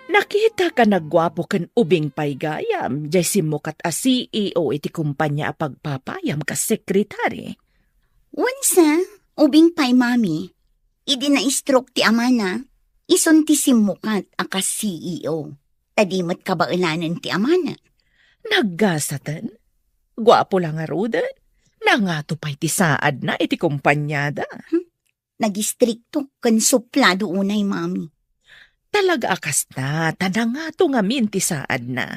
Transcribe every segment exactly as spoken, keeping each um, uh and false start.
Nakitaka nagguapo ken ubing pay gayam, jay simmukat a C E O iti kumpanya a pagpapayam kas sekretary. Wen sa, ubing pay, Mami. Idi na-stroke ti amana, isun ti simmukat a kas C E O. Ta di met kabaelanen ti amana. Naggasaten? Guapo la ngaruden. Nangato pay ti saadna iti kumpanyada. Hmm? Nagistrikto ken suplado unay, Mami. Talaga a kasta, ta nangato ngamin ti saadna.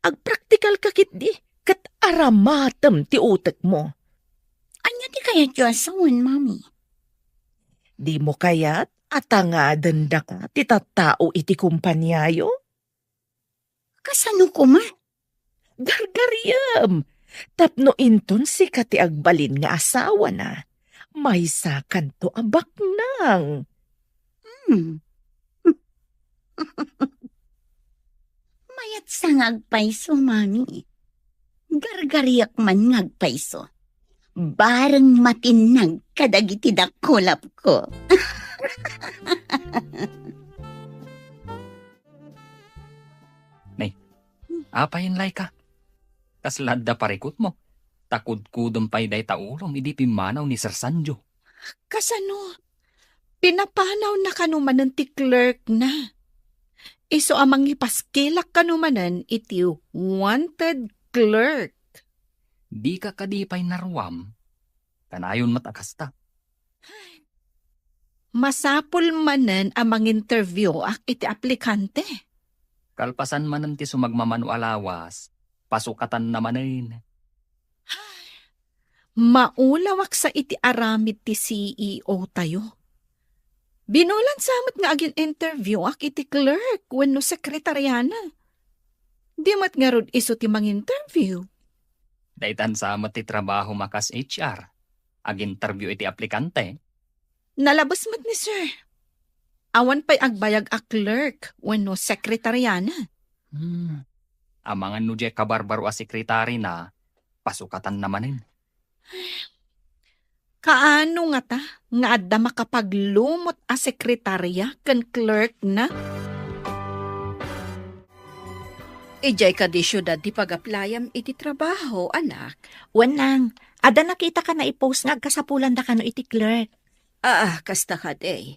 Agpraktikalka ketdi, ket aramatem ti utekmo. Ania ti kayatyo a sawen, Mami? Dimo kayat a tangadendaka ti tattao iti kumpaniayo? Kasano koma? Gargariem! Tapno inton sika ti agbalin nga asawana, maysakanto a baknang. Hmm. Mayatsa nga agpayso, Mami. Gargariak man nga agpayso. Bareng matinnag kadagiti dakulapko. Nay, apay, Layka? Kasla adda parikutmo? Ta kudkudem pay dayta ulom idi pimmanaw ni Sir Sanjo. Kasano? Pinapanawna kano manen ti clerk na. Isu a mangipaskilak kano manen iti wanted clerk. Dika kadi pay naruam? Kanayon met a kasta. Masapul manen a manginterview ak iti aplikante. Kalpasan manen ti sumagmamano a lawas, pasukatanna manen. Maulawak sa iti aramid ti C E O tayo. Binulan sa met nga agin-interview ak iti clerk wenno sekretariana. Di met ngarud isu ti manginterview. Daytan sa met ti trabaho makas H R, aginterview iti aplikante. Nalabes met ni sir. Awan pay agbayag a clerk wenno sekretariana. Hmm. Amangan no diay kabarbaro a sekretarina, pasukatanna manen. Kaano ngata nga adda makapaglumot a sekretaria ken clerk na? Idiay kadi siudad ti pag-applyam iti trabaho, anak? Wen, nang, adda nakitaka naipost nga agkasapulandakano iti clerk. Ah, kasta kadi.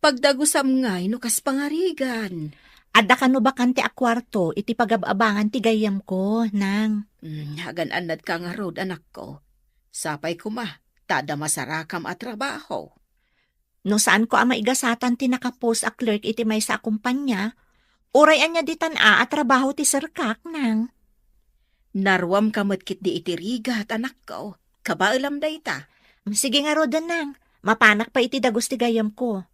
Pagdagusam ngay no kas pangarigan. Adda kano bakante a kuarto iti pagab-abangan ti gayyemko, nang? Mm, agan-annadka ngarud, anakko. Sapay koma, ta adda masarakam a trabaho. No saanko a maigasatan ti nakapost a clerk iti maysa a kumpanya, uray ania ditan a, a trabaho ti serkak, nang? Naruamka met ketdi iti rigat, anakko. Kabaelam dayta. Sige ngaruden, nang. Mapanak pay iti dagus ti gayyemko.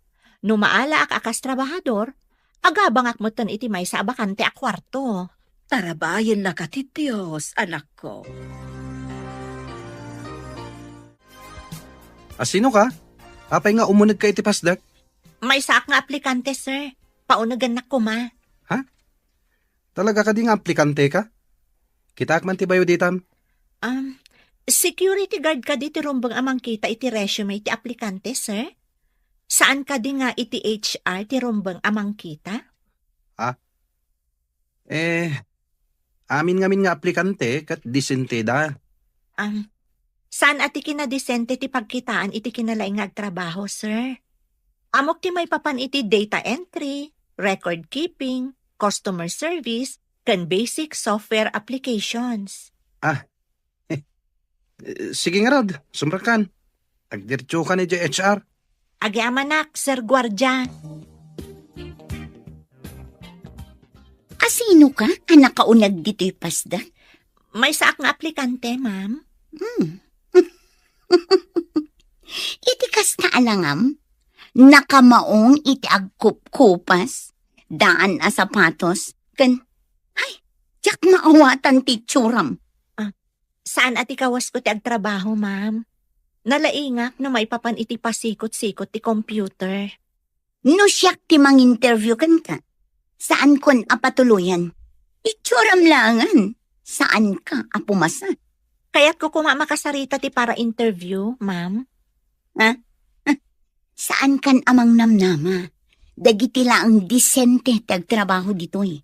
No maalaak a kas trabahador, agabangak metten iti maysa a bakante a kuarto. Tarabayennaka ti Dios, anakko. A, sinoka? Apay nga umunegka iti pasdek? Maysaak nga aplikante, sir. Paunegennak koma. Ha? Talaga kadi nga aplikanteka? Kitaak man ti bayo ditam. Um, security guard kadi ti rumbeng a mangkita iti resume ti aplikante, sir? Saan kadi nga iti H R ti rumbeng a mangkita? Ah? Eh, amin ngamin nga aplikante ket disenteda. Um, saan a ti kinadisente ti pagkitaan iti kinalaing nga agtrabaho, sir? Ammok ti maipapan iti data entry, record keeping, customer service, ken basic software applications. Ah, eh, eh, sige ngarud, sumrekkan. Agdiretsokan idiay H R. Agyamanak, Sir Guardia. A, sinoka a nakauneg ditoy pasdek? Maysaak nga aplikante, ma'am. Hmm. Iti kasta a langam, nakamaong iti agkupkupas, daan a sapatos, ken, ay, diak maawatan ti itsuram. Ah, saan a ti kawasko ti agtrabaho, ma'am. Nalaingak no maipapan iti pasikot-sikot ti computer. No siak ti manginterview kenka, saankon a patuloyan. Itsuram laengen, saanka a pumasa. Kayatko koma makasarita ti para-interview, ma'am. Ha? Saankan a mangnamnama. Dagiti laeng disente ti agtrabaho ditoy.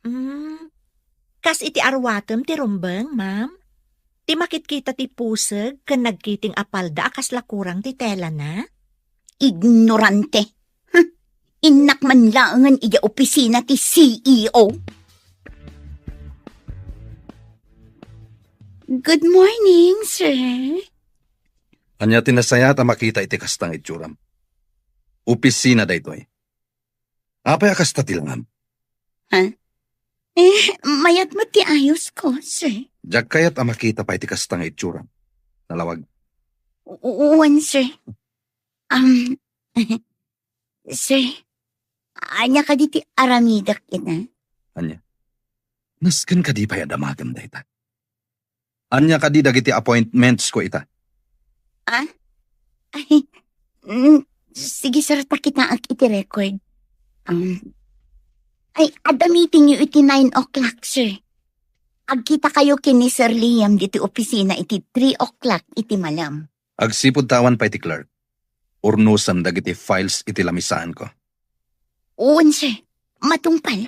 Hmm. Kas iti arwatem ti rumbeng, ma'am? Ti makitkita ti puseg ken nagkiting a palda a kasla kurang ti telana? Ignorante. Huh. Innak man laengen idiay opisina ti C E O. Good morning, sir. Ania ti nasayaat a makita iti kasta nga itsuram? Opisina daytoy. Apay a kasta ti langam? Ha? Eh, mayat met ti ayos ko, sir. Diak kayat a makita pay ti kasta nga itsuram. Nalawag. U-, wen, sir. Um, sir, ania kadi ti aramidek ita? Ania? Nasken kadi pay a damagem dayta? Ania kadi dagiti appointments ko ita? Ah? Ay, mm, sige, sir, ta kitaek iti record. Um, ay, adda meeting yo iti nine o'clock, sir. Agkitakayo ken ni Sir Liam ditoy opisina iti three o'clock iti malem. Agsipud ta awan pay ti clerk, urnosem dagiti files iti lamisaanko. Wen, sir. Matungpal.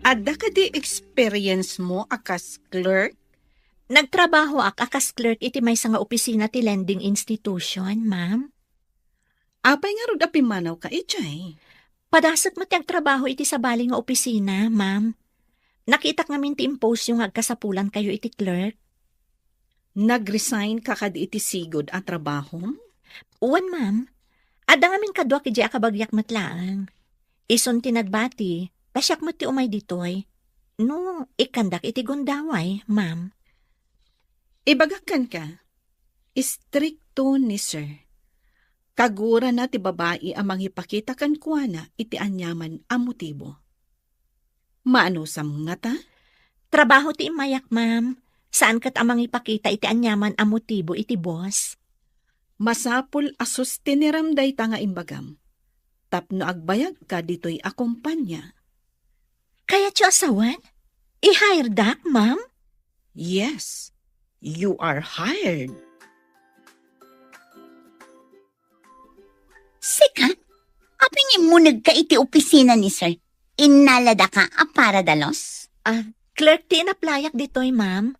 Adda kadi experience mo a kas clerk? Nagtrabahoak a kas clerk iti maysa nga opisina ti lending institution, ma'am. Apay ngarud a pimmanawka idiay? Padasek met ti agtrabaho iti sabali nga opisina, ma'am. Nakitak ngamin ti impost yo nga agkasapulankayo iti clerk. Nag-resign ka kadi iti sigud a trabahom? Wen, ma'am. Adda ngamin kaduak idiay a kabagiak met laeng. Isun ti nagbati, ta siak met ti umay ditoy. No, ikkandak iti gundaway, ma'am. Ibagak kenka, istrikto ni sir. Kagurana ti babai a mangipakita kenkuana iti aniaman a motibo. Maanusam ngata? Trabaho ti immayak, ma'am. Saan ket a mangipakita iti aniaman a motibo iti boss. Masapul a sustinerem dayta nga imbagam, tapno agbayagka ditoy a kompania. Kayatyo a sawen? I-hiredak, ma'am? Yes, you are hired. Sika? Apay nga immunegka iti opisina ni sir? Innaladaka a para dalos? Ah, clerk ti inaplayak ditoy, ma'am.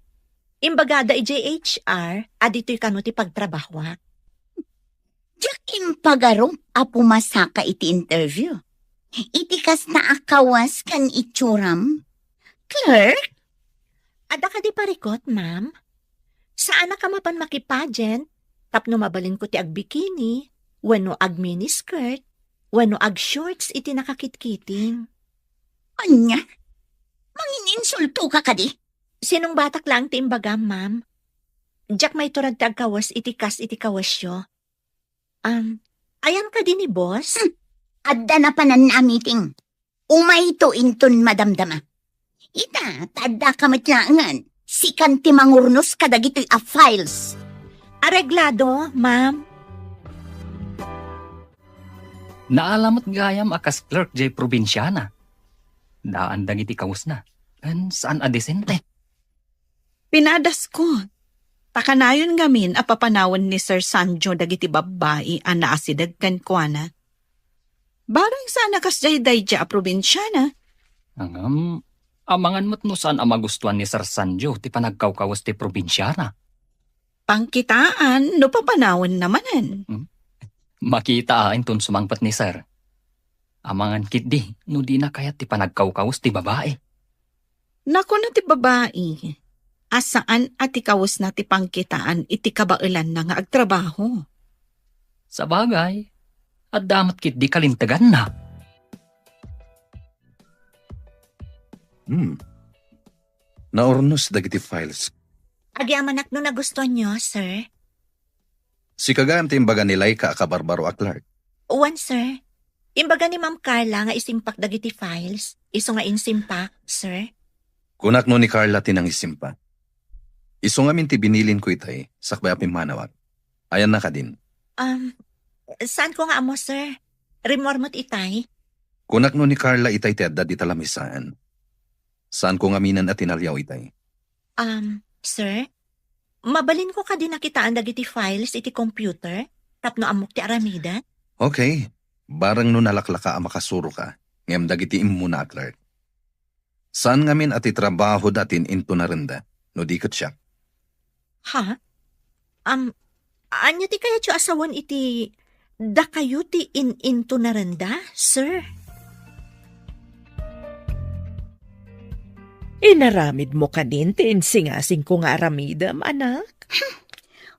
Imbagada idiay H R a ditoy kano ti pagtrabahoak. Diak impagarup a pumasaka iti interview. Iti kasta a kawes ken itsuram. Clerk? Adda kadi parikut, ma'am? Saanak a mapan makipageant tapno mabalinko ti agbikini, wenno agminiskirt, wenno agshorts iti nakakitkiting. Ania? Mangininsultoka kadi? Sinungbatak laeng ti imbagam, ma'am. Diak maiturad ti agkawes iti kas iti kawesyo. Um, ayan kadi ni boss? Hmm. Adda napanan a meeting. Umayto inton madamdama. Ita, ta addaka met laengen. Sikan ti mangurnos kadagitoy a files. Areglado, ma'am. Naala met gayam a kas clerk jay probinsiana. Daan dagiti kawesna. Ken saan a disente. Pinadasko. Ta kanayon ngamin a papanawen ni Sir Sanjo dagiti babbai a naasideg kenkuana. Barang saan a kasdiay daydiay a probinsiana. Ngem, amangan met no saan a magustuan ni Sir Sanjo ti panagkawkawes ti probinsiana. Pangkitaan no papanawenna manen. Hmm? Makita a inton sumangpet ni Sir. Amangan ketdi no dina kayat ti panagkawkawes ti babai. Nakuna ti babai a saan a ti kawesna ti pangkitaan iti kabaelanna nga agtrabaho. Sabagay, adda met ketdi kalinteganna. Hmm. Naurnos dagiti files. Agyamanak no nagustuanyo, sir. Sika gayam ti imbaga ni Laika a kabarbaro a clerk? Wen, sir. Imbaga ni Ma'am Carla nga isimpak dagiti files. Isu nga insimpak, sir. Kunak no ni Carla ti nangisimpak. Isu ngamin ti binilinko itay, sakbay a pimmanawak. Ayanna kadin? Um, saanko nga ammo, sir. Rimmuar met itay. Kunak no ni Carla itay ti adda dita lamisaan. Saanko ngaminen a tinaliaw itay. Um, sir? Mabalinko kadi nakitaan dagiti files iti computer tapno ammok ti aramiden? Okay, bareng no nalaklaka a makasuroka, ngem dagiti immuna a clerk. Saan ngamin a ti trabahoda ti in-intunarenda, no di ket siak. Ha? Am, ania ti kayatyo a sawen iti dakayo ti in-intunarenda, sir? Inaramidmo kadin ti insingasingko nga aramidem, anak?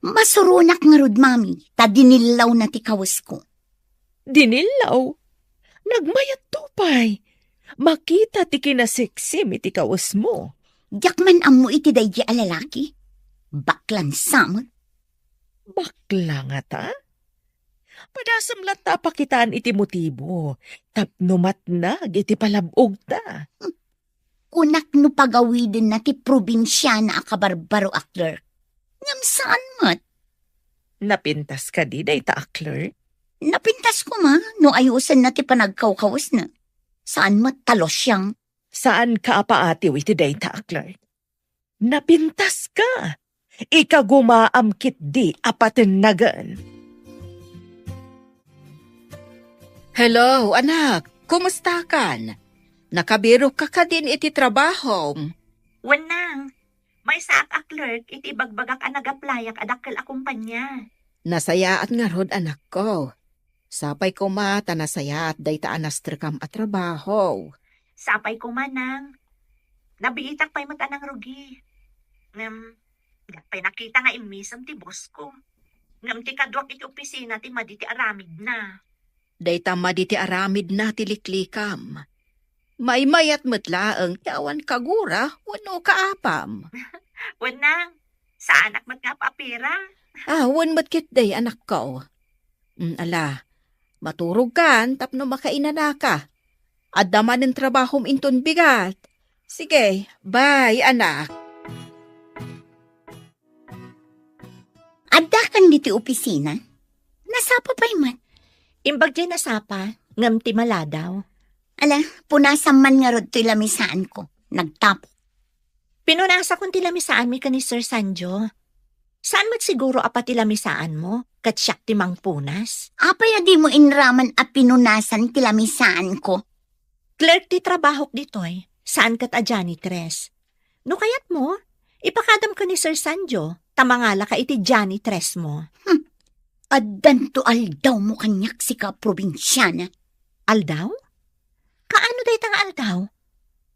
Masuronak ngarud, Mami, ta dinillawna ti kawesko. Dinillaw? Nagmayatto pay. Makita ti kinasiksim iti kawesmo. Diak man ammo iti daydi a lalaki. Baklang samet. Bakla ngata? Padasem latta a pakitaan iti motibo tapno matnag iti palab-ogta. Kunak no pagawidenna ti probinsiana a kabarbaro a clerk. Ngem saan met. Napintas kadi dayta a clerk? Napintas koma no ayusenna ti panagkawkawesna. Saan met ta losyang. Saanka a paatiw iti dayta a clerk. Napintaska. Ikagumaam ketdi a patennagen. Hello, anak. Kumustakan? Nakabirokka kadin iti trabahom? Wen, nang. Maysaak a clerk iti ibagbagak a nag-applyak a dakkel a kompania. Nasayaat ngarud, anakko. Sapay koma ta nasayaat dayta a nastrekam a trabaho. Sapay koma, nang. Nabiitak pay met a nangrugi. Ngem, diak pay nakita nga immisem ti boss ko. Ngem ti kaduak iti opisina ti madi ti aramidna. Dayta madi ti aramidna ti liklikam. Maymayat met laeng ti awan kagura wenno kaapam. Wen, nang, saanak met nga apapira. Ah, wen met ketdi, anakko. Mm, ala, maturogkan tapno makainanaka. Adda manen trabahom inton bigat. Sige, bye, anak. Addakan ditoy opisina? Nasapa pay met? Imbag diay nasapa, ngem ti maladaw. Ala, punasam man ngarud toy lamisaanko. Nagtapok. Pinunasakon ti lamisaanmi ken ni Sir Sanjo. Saan met siguro a pati lamisaanmo, ket siak ti mangpunas? Apay a dimo inraman a pinunasan ti lamisaanko? Clerk ti trabahok ditoy, saan ket a janitress. No kayatmo, ipakadam ken ni Sir Sanjo, ta mangalaka iti janitress mo. Hmm. Addanto aldawmo kaniak, sika a probinsiana. Aldaw? Kaano dayta nga aldaw?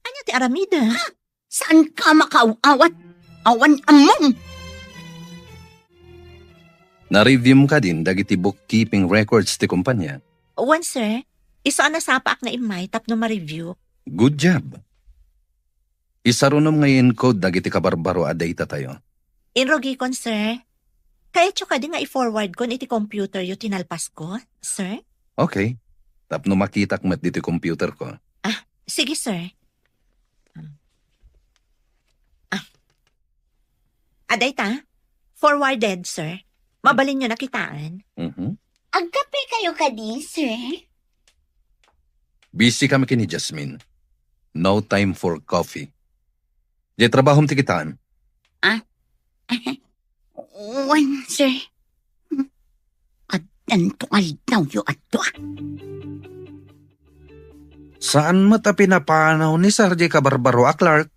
Ania ti aramidek? Ha? Saanka makaaw-awat? Awan ammom! Na-review mo kadin dagiti bookkeeping records ti kompania? Wen, sir. Isu a nasapaak nga immay tapno ma-review. Good job. Isarunom nga i-encode dagiti kabarbaro a datatayo. Inrugikon, sir. Kayatyo kadi nga i-forwardkon iti computeryo ti nalpasko, sir? Okay. Tapno makitak met ditoy computerko. Ah, sige, sir. Ah. Adayta? Forwarded, sir. Mabalinyo na kitaen. Mhm. Agkapekayo kadi, sir? Busy kami ken ni Jasmine. No time for coffee. Diay trabahom ti kitaen. Ah? Wen, sir. Addanto aldawyo a dua. Saan met a pinapanaw ni Sir diay kabarbaro a clerk?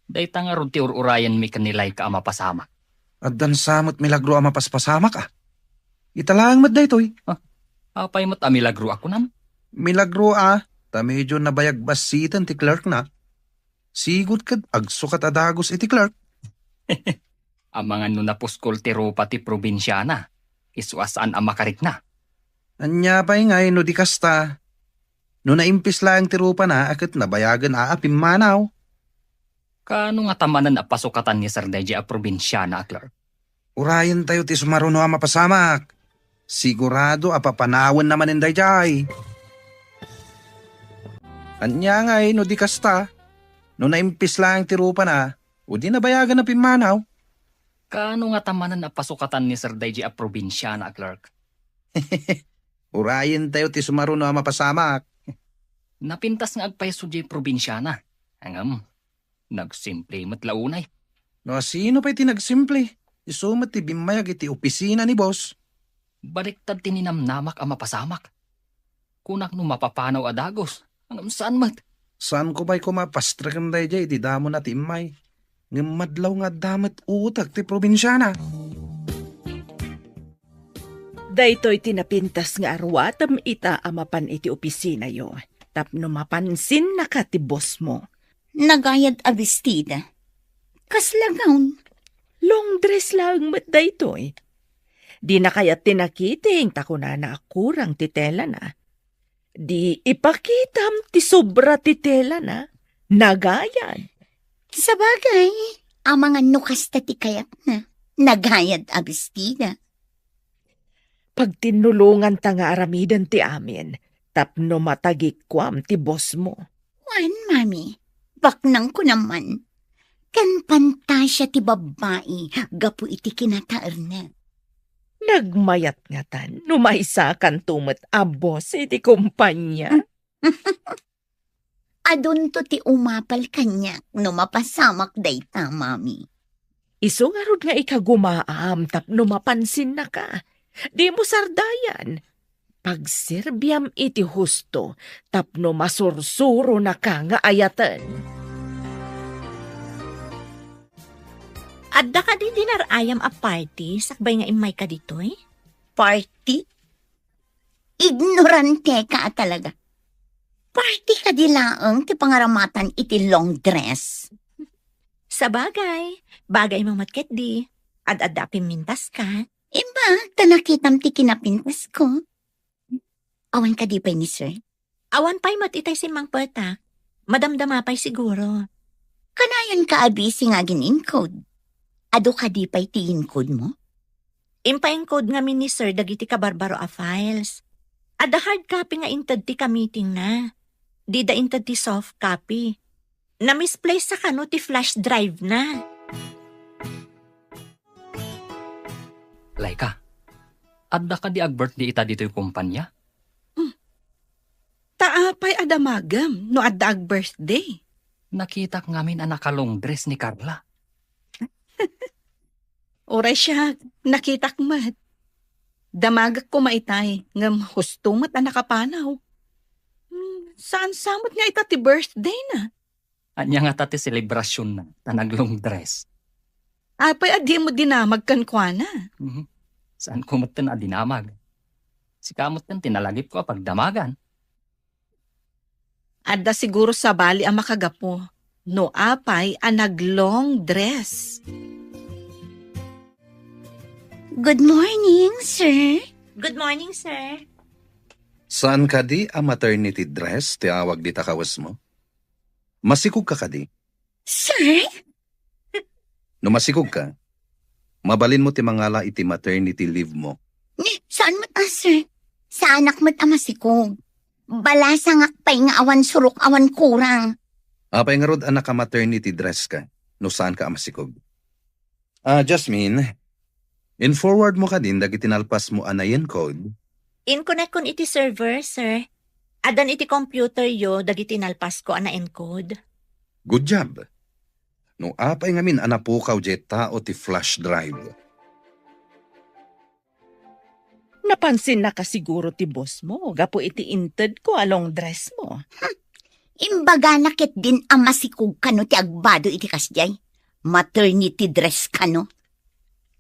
Dayta ngarud ti ur-urayenmi ken ni Laika a mapasamak. Addan sa met milagro a mapaspasamak, a. Ita laeng met daytoy. Ah, apay met a milagro a kunam? Milagro a, ta medyo nabayag bassiten ti clerkna. Sigud ket agsukat a dagus iti clerk. Amangan no napuskol ti rupa ti probinsiana, isu a saan a makarikna. Ania pay ngay no di kasta? No naimpis laeng ti rupana a ket nabayagen a, a pimmanaw. Kaano ngata manen a pasukatan ni Sir daydiay a probinsiana a clerk? Urayentayo ti sumaruno a mapasamak. Sigurado a papanawenna manen daydiay. Ania ngay no di kasta? No naimpis laeng ti rupana, o di nabayagen a pimmanaw? Kaano ngata manen a pasukatan ni Sir daydiay a probinsiana a clerk? Urayentayo ti sumaruno a mapasamak. Napintas nga agpayso diay probinsiana. Ngem, nagsimple met la unay. No asino pay ti nagsimple? Isu met ti bimmayag iti opisina ni boss. Baliktad ti ninamnamak a mapasamak. Kunak no mapapanaw a dagus, ngem saan met. Saanko pay koma a pastreken daydiay iti damona ti immay. Ngem madlaw nga adda met utek ti probinsiana. Daytoy ti napintas nga arwatem ita a mapan iti opisinayo, tapno mapansinnaka ti bossmo. Nagayad a bestida. Kasla gown? Long dress laeng met daytoy. Dina kayat ti nakiting ta kunana a kurang ti telana. Di ipakitam ti sobra ti telana. Nagayad. Sabagay, amangan no kasta ti kayatna. Nagayad a bestida. Pagtinnulonganta nga aramiden ti amin, tapno matagikuam ti bossmo. Wen, Mami, baknangko naman. Ken pantasia ti babbai gapu iti kinataerna. Nagmayat ngatan no maisakanto met a boss iti kompania. Adunto ti umapal kaniak no mapasamak dayta, Mami. Isu ngarud nga ikagumaam tapno mapansinnaka. Dimo sardayan. Pagserbiam iti husto tapno masursuronaka nga ayaten. Adda kadi dinar-ayam a party sakbay nga immayka ditoy? Party? Ignoranteka a talaga. Party kadi laeng ti pangaramatan iti long dress? Sabagay, bagay mo met ketdi. Ad-adda a pimmintaska. Imbag ta nakitam ti kinapintasko. Awan kadi pay ni sir? Awan pay met itay simmangpetak. Madamdama pay siguro. Kanayon ka a busy nga agin-encode. Adu kadi pay ti encode mo? Impa-encode ngamin ni sir dagiti kabarbaro a files. Adda hard copy nga inted ti ka-meeting na. Dida inted ti soft copy. Na-misplace sa kano ti flash drive na. Laika, adda kadi ag-birthday ita ditoy kumpanya? Hmm. Ta apay a damagem no adda ag-birthday? Nakitak ngamin a naka-long dress ni Carla. Uray siak, nakitak met. Damagek koma itay, ngem husto met a nakapanaw. Hmm, saan sa met nga ita ti birthday na? Ania ngata ti selebrasyon na, ta nag-long dress? Apay a dimo dinamag kenkuana? Mhm. Saanko metten a dinamag. Sika metten ti nalagipko a pagdamagan. Adda siguro sabali a makagapu no apay a nag-long dress. Good morning, sir. Good morning, sir. Saan kadi a maternity dress ti awag dita kawesmo? Masikog ka kadi? Sir? No masikog ka, mabalinmo ti mangala iti maternity leave mo. Ni, saan met a, sir? Saanak met a masikog. Balasangak pay nga awan surok, awan kurang. Apay ngarud a naka-maternity dress ka no saanka a masikog? Ah, Jasmine, in-forward mo kadin dagiti nalpasmo a na-encode? Inkonekkon iti server, sir. Addan iti computer yo dagiti nalpasko a na-encode. Good job. No apay ngamin a napukaw diay tao ti flash drive? Napansinnaka siguro ti boss mo gapu iti intedko a long dress mo. Hmm. Imbagana ketdin a masikog kano ti agbado iti kasdiay. Maternity dress kano.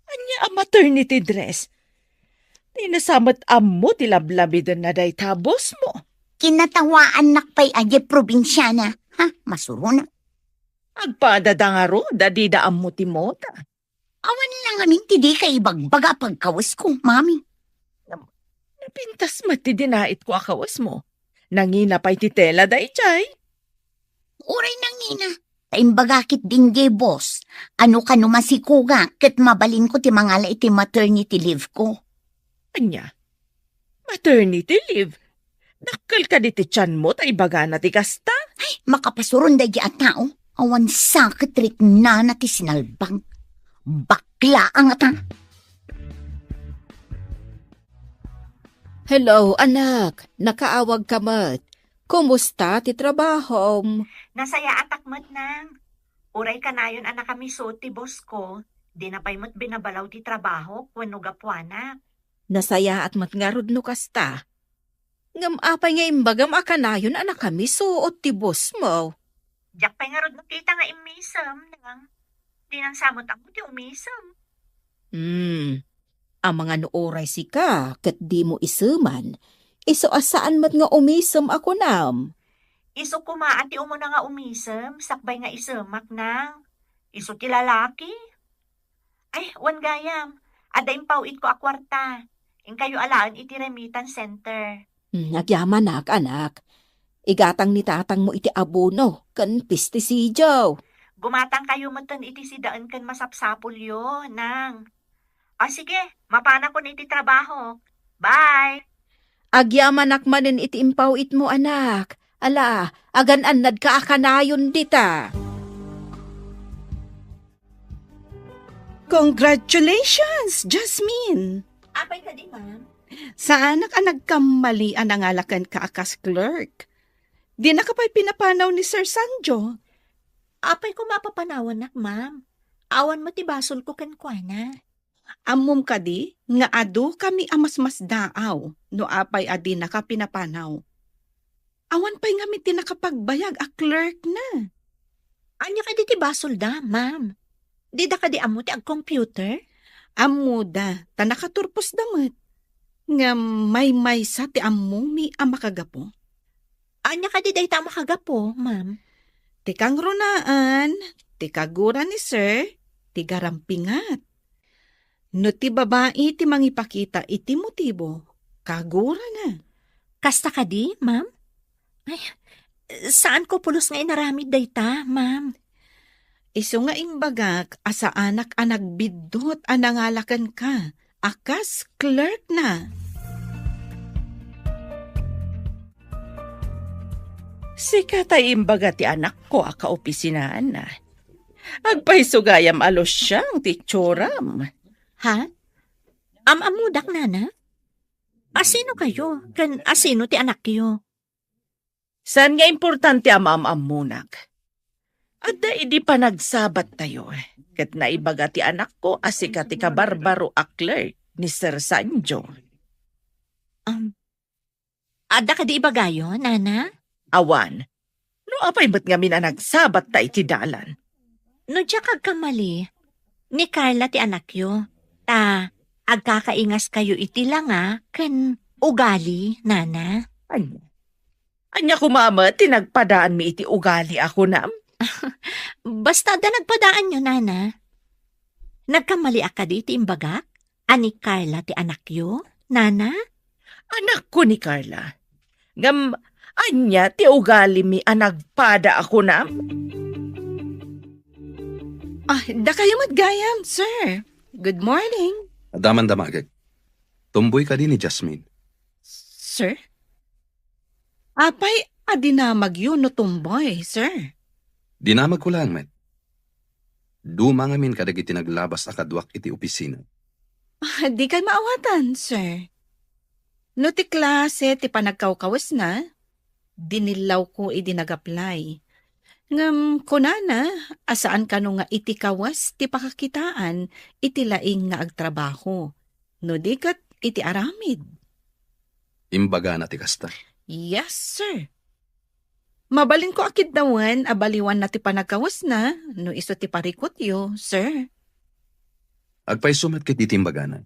Ania a maternity dress? Dina sa met ammo ti lablamidenna dayta boss mo. Kinatawaannak pay a diay probinsiana. Ha? Masuronak. Agpadada ngarud a dida ammo ti moda. Awan la ngamin ti dika ibagbaga a pagkawesko, Mami. Nap-, napintas met ti dinaitko a kawesmo. Nangina pay ti tela daydiay. Uray nangina, ta imbagak ketdin diay boss, ano kano masikogak ket mabalinko ti mangala iti maternity leave ko. Ania? Maternity leave? Dakkel kadi ti tianmo ta ibagana ti kasta? Ay, makapasuron daydiay a tao. Awan sa ket riknana ti sinalbag. Bakla a ngata. Hello, anak. Nakaawag ka met. Kumusta ti trabahom? Nasayaatak met, nang. Uray kanayon a nakamiso ti boss ko, di na pay met binabalaw ti trabaho wenno gapuanak. Nasayaat met ngarud no kasta. Ngem apay nga imbagam a kanayon a nakamiso ti boss mo? Diak pay ngarud nakita nga immisem, nang. Di nang samot ammo ti umisem. Hmm. Amangan no uray sika ket dimo iseman, isu a saan met nga umisem a kunam. Isu koma a ti umuna nga umisem, sakbay nga isemak, nang. Isu ti lalaki. Ay, wen gayam, adda impaw-itko a kuarta. Inkayo alaen iti remittance center. Hmm, agyamanak, anak. Igatang ni tatangmo iti abono ken pesticidio. Gumatangkayo metten iti sidaen ken masapsapulyo, nang. O sige, mapanakon iti trabaho. Bye! Agyamanak manen iti impaw-itmo, anak. Ala, agan-annadka a kanayon dita. Congratulations, Jasmine! Apay kadi, ma'am? Saanak a nagkammali a nangalakenka a kas clerk. Dinaka pay pinapanaw ni Sir Sanjo. Apay koma a papanawannak, ma'am? Awan met ti basolko kenkuana. Ammom kadi nga adu kami a masmasdaaw no apay a dinaka pinapanaw? Awan pay ngamin ti nakapagbayag a clerk na. Ania kadi ti basolda, ma'am? Dida kadi ammo ti agcomputer? Ammoda, ta nakaturposda met. Ngem maymaysa ti ammomi a makagapu. Ania kadi dayta a makagapu, ma'am? Ti kangrunaan, ti kagura ni Sir, ti garampingat. No ti babai ti mangipakita iti motibo, kagurana. Kasta kadi, ma'am? Ay, saanko pulos nga inaramid dayta, ma'am. Isu nga imbagak a saanak a nagbiddut a nangala kenka a kas clerk na. Sika tay imbaga ti anakko a kaopisinaan. Agpayso gayam a lusiang ti itsuram. Ha? Am-ammodak, nana? Asino kayo? Ken asino ti anakyo? Saan nga importante a maam-ammonak? Adda idi panagsabattayo, ket naibaga ti anakko a sika ti kabarbaro a clerk ni Sir Sanjo. Um, adda kadi ibagayo, nana? Awan. No apay met ngamin a nagsabatta iti dalan? No diak agkamali, ni Carla ti anakyo, ta agkakaingaskayo iti langa ken ugali, nana. Ania? Ania koma met ti nagpadaanmi iti ugali a kunam? Basta adda nagpadaanyo, nana. Nagkamaliak kadi iti imbagak a ni Carla ti anakyo, nana? Anakko ni Carla. Ngem ania ti ugalimi a nagpada a kunam? Ah, dakayo met gayam, sir. Good morning. Adda man damagek. Tomboy kadi ni Jasmine? Sir? Apay a dinamagyo no tomboy, sir? Dinamagko laeng met. Duma ngamin kadagiti naglabas a kaduak iti opisina. Ah, dikay maawatan, sir. No ti klase ti panagkawkawesna, dinillawko idi nag-apply. Ngem kunana a saan kano nga iti kawes ti pakakitaan iti laing nga agtrabaho, no di ket iti aramid. Imbagana ti kasta? Yes, sir. Mabalinko a kiddawen a baliwanna ti panagkawesna no isu ti parikutyo, sir. Agpayso met ket iti imbagana.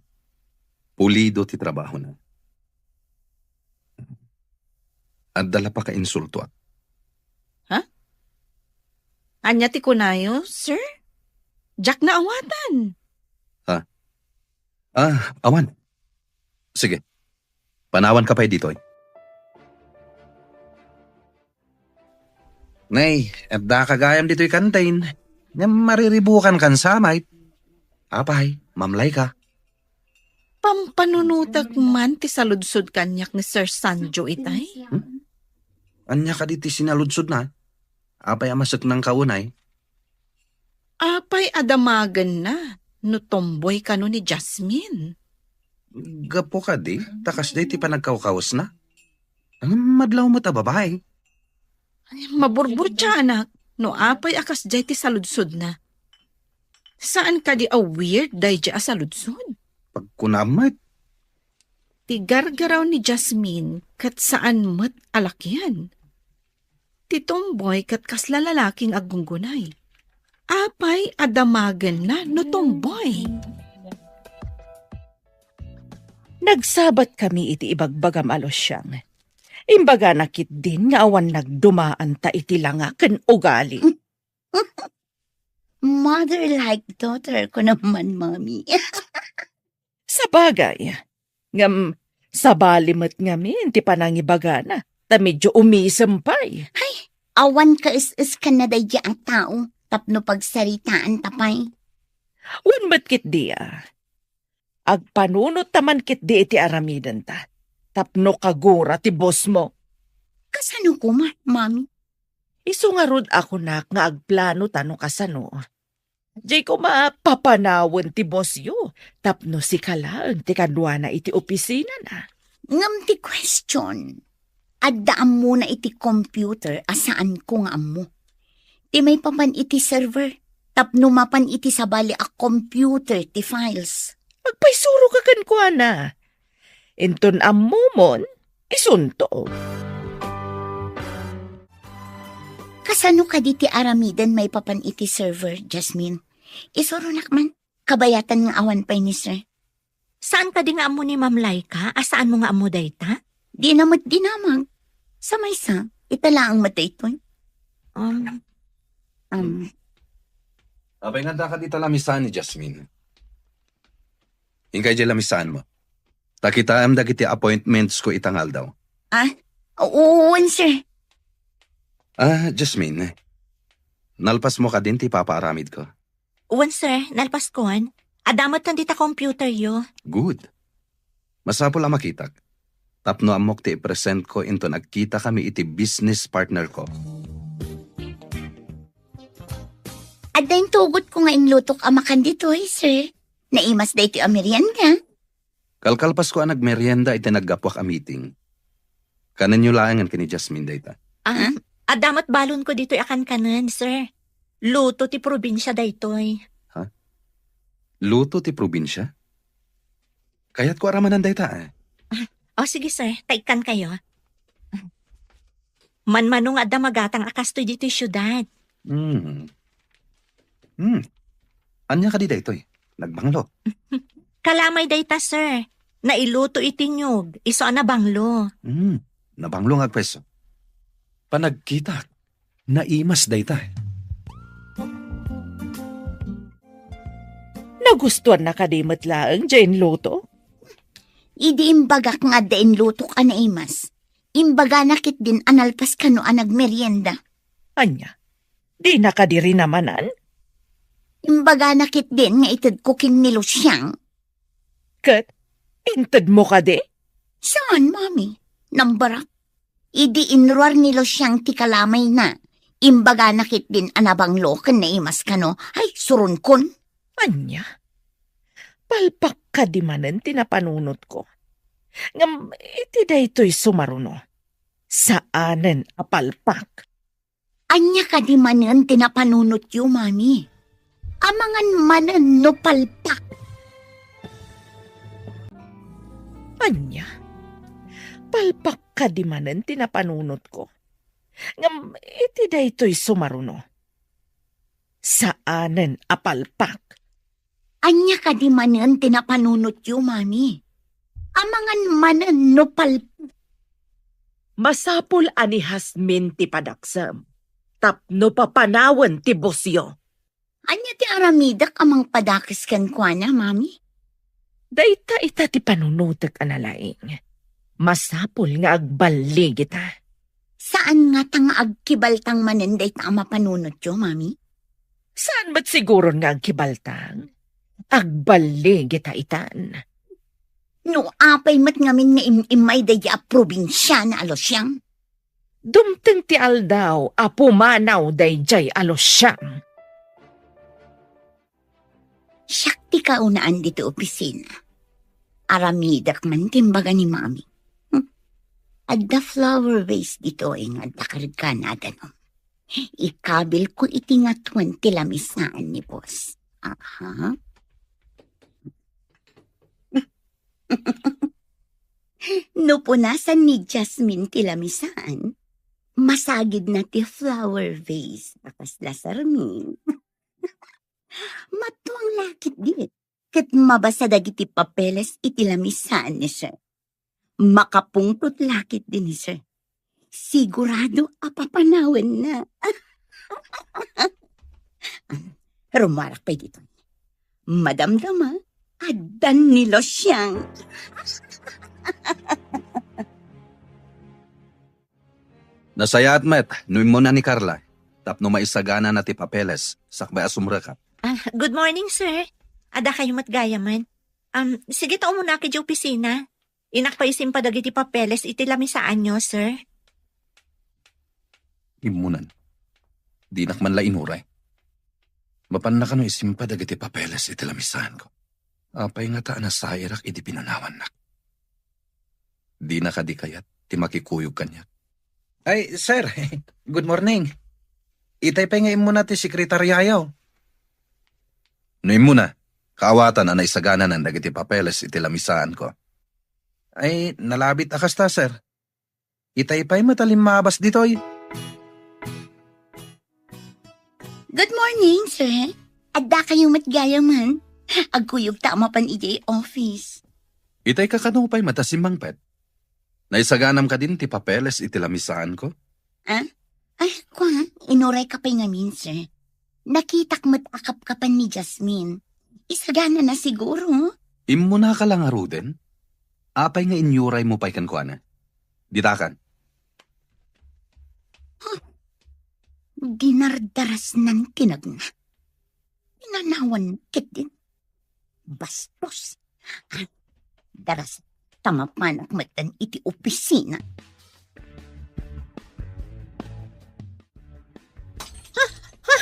Pulido ti trabahona. Adda la pakainsultoak. Ha? Ania ti kunayo, sir? Diak naawatan. Ha? Ah, awan. Sige. Panawanka pay ditoy. Nay, addaka gayam ditoy kantin. Ngem mariribukan kan samay. Apay, mamlayka. Pampanunotek man ti saludsod kaniak ni Sir Sanjo itay. Hmm? Ania kadi ti sinaludsodna? Apay a maseknangka unay? Apay a damagenna no tomboy kano ni Jasmine? Gapu kadi, ta kasdiay ti panagkawkawesna. Ngem madlaw met a babai. Ay, maburburtiaanak no apay a kasdiay ti saludsodna. Saan kadi a weird daydiay a saludsod? Pagkunam met. Ti gargaraw ni Jasmine ket saan met a lakian. Ti tomboy ket kasla lalaki nga aggunggunay. Apay a damagenna no tomboy? Nagsabat kami iti ibagbagam a Luciang. Imbagana ketdin nga awan nagdumaanta iti langa ken ugali. Mother like daughter ko naman, Mami. Sabagay, ngem sabali met ngamin ti panangibagana, ta medyo umisem pay. Hay, awan kaes-es ken na daydi a tao tapno pagsaritaan ta pay. Wen met ketdi a, agpanunot ta man ketdi iti aramidenta, tapno kagura ti boss mo. Kasano koma, Mami? Isu ngarud a kunak nga agplano ta no kasano. Diay koma papanawen ti bossyo tapno sika laeng ti kaduana iti opisinana. Ngem ti question, adda ammona iti computer a saanko nga ammo. Ti maipapan iti server, tapno mapan iti sabali a computer ti files. Agpaisuro ka kenkuana. Inton ammomon, isunto. Kasano kadi ti aramiden maipapan iti server, Jasmine? Isuronak man, kabayatan nga awan pay ni sir. Saan kadi nga ammo ni Ma'am Laika a saanmo nga ammo dayta? Dina met dinamag. Sa maysa, ita laeng met daytoy. Um, Um, Apay nga adda kadi ta lamisaan ni Jasmine? Inkay diay lamisaanmo. Ta kitaem dagiti appointments ko ita nga aldaw. Ah? Wen, sir. Ah, Jasmine, nalpasmo kadin ti ipapaaramidko? Wen, sir, nalpaskon. Adda met dita computeryo. Good. Masapul a makitak. Tapno ammok ti i-presentko inton agkitakami iti business partnerko. Adda intugotko nga inlutok a makan ditoy, sir. Naimas daytoy a merienda. Kalkalpasko a nagmerienda iti naggapuak a meeting. Kanenyo laengen ken ni Jasmine dayta. Ah, adda met balonko ditoy a kankanen, sir. Luto ti probinsia daytoy. Ha? Luto ti probinsia? Kayatko a ramanan dayta, eh. Ah, o, sige, sir. Ta ikkankayo. Manmano nga adda magatang a kastoy ditoy siudad. Hmm. Hmm. Ania kadi daytoy? Nagbanglo? Kalamay dayta, sir. Nailuto iti niyog, isu a nabanglo. Hmm. Nabanglo nga agpwesto. Panagkitak, naimas dayta. Nagustuanna kadi met laeng diay inluto? Idi imbagak nga adda inlutok a naimas, imbagana ketdin a nalpas kano a nagmerienda. Ania? Dina kadi rinamanan? Imbagana ketdin nga itedko ken ni Luciang. Ket intedmo kadi? Saan, Mami? Nambarak. Idi inruar ni Luciang ti kalamayna, imbagana ketdin a nabanglo ken naimas kano, ay, suronkon. Ania? Palpak kadi manen ti napanunotko. Ngem iti daytoy sumaruno, saanen a palpak. Ania kadi manen ti napanunotyo, Mami? Amangan manen no palpak. Ania? Palpak kadi manen ti napanunotko. Ngem iti daytoy sumaruno, saanen a palpak. Ania kadi manen ti napanunotyo, Mami? Amangan manen no pal- Masapul a ni Jasmine ti padaksem, tapno papanawen ti bossyo. Ania ti aramidek a mangpadakes kenkuana, Mami? Dayta ita ti panunotek a nalaing. Masapul nga agballigita. Saan ngata nga agkibaltang manen dayta a mapanunotyo, Mami? Saan met siguron nga agkibaltang? Agballigita itan. No apay met ngamin nga im-immay daydi a probinsiana a Luciang? Dumteng ti aldaw a pumanaw daydiay a Luciang. Siak ti kaunaan ditoy opisina. Aramidek man ti imbaga ni Mami. Hmm. Adda flower vase ditoy nga adda kargana a danum. Ikabilko iti ngatuen ti lamisaan ni boss. Aha. No punasan ni Jasmine ti lamisaan, masagidna ti flower vase a kasla sarmin. Matuang la ketdi, ket mabasa dagiti papeles iti lamisaan ni Sir. Makapungtot la ketdi ni Sir. Sigurado a papanawenna. Rumarak pay ditoy. Madamdama, addan ni Luciang. Nasayaat met no immuna ni Carla tapno maisaganana ti papeles sakbay a sumrekak. Ah, good morning, sir. Adda kayo met gayamen. Um, sige ta umunak iti opisina. Innak pay isimpa dagiti papeles iti lamisaanyo, sir. Immunan. Dinak man la inuray. Mapanna kano isimpa dagiti papeles iti lamisaanko. Apay ngata a nasairak idi pinanawannak? Dina kadi kayat ti makikuyog kaniak? Ay, sir. Good morning. Itay pay nga immuna ti sekretariayo. No immuna, kaawatan a naisagananan dagiti papeles iti lamisaanko. Ay, nalabit a kasta, sir. Itay pay met a limmabas ditoy. Good morning, sir. Adda kayo met gayamen. Agkuyog ta a mapan idiay office. Itay kakano pay met a simmangpet? Naisaganam kadin ti papeles iti lamisaanko? Ah? Ay, kua, inuray ka pay ngamin, sir. Nakitak met a kapkapan ni Jasmine. Isagana na siguro. Immuna ka la ngaruden? Apay nga inyuray mo pay kenkuana? Ditakan. Huh. Dinardarasnan ti nagna. Pinanawan ketdin. Bastos. Ah, daras ta mapanak metten iti opisina. Ha? Ha?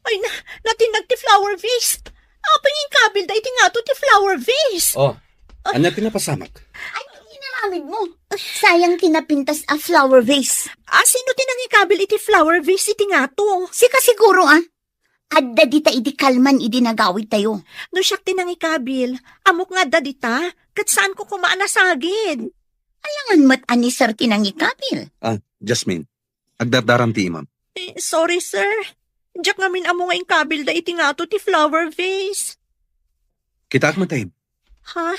Ay, na, natinnag ti flower vase. Apay nga inkabilda iti ngato ti flower vase? Oh, ania ti napasamak? Ay, inaramid mo. Sayang ti napintas a flower vase. Ah, sino ti nangikabil iti flower vase iti ngato? Sika siguro, ah. Adda dita idi kalman idi nagawidtayo. No siak ti nangikabil, ammok nga adda dita, ket saanko koma a nasagid. Alangan met a ni Sir ti nangikabil. Ah, Jasmine, agdardaram ti imam. Eh, sorry, sir. Diak ngamin ammo nga inkabilda iti ngato ti flower vase. Kitaak met, eh. Ha?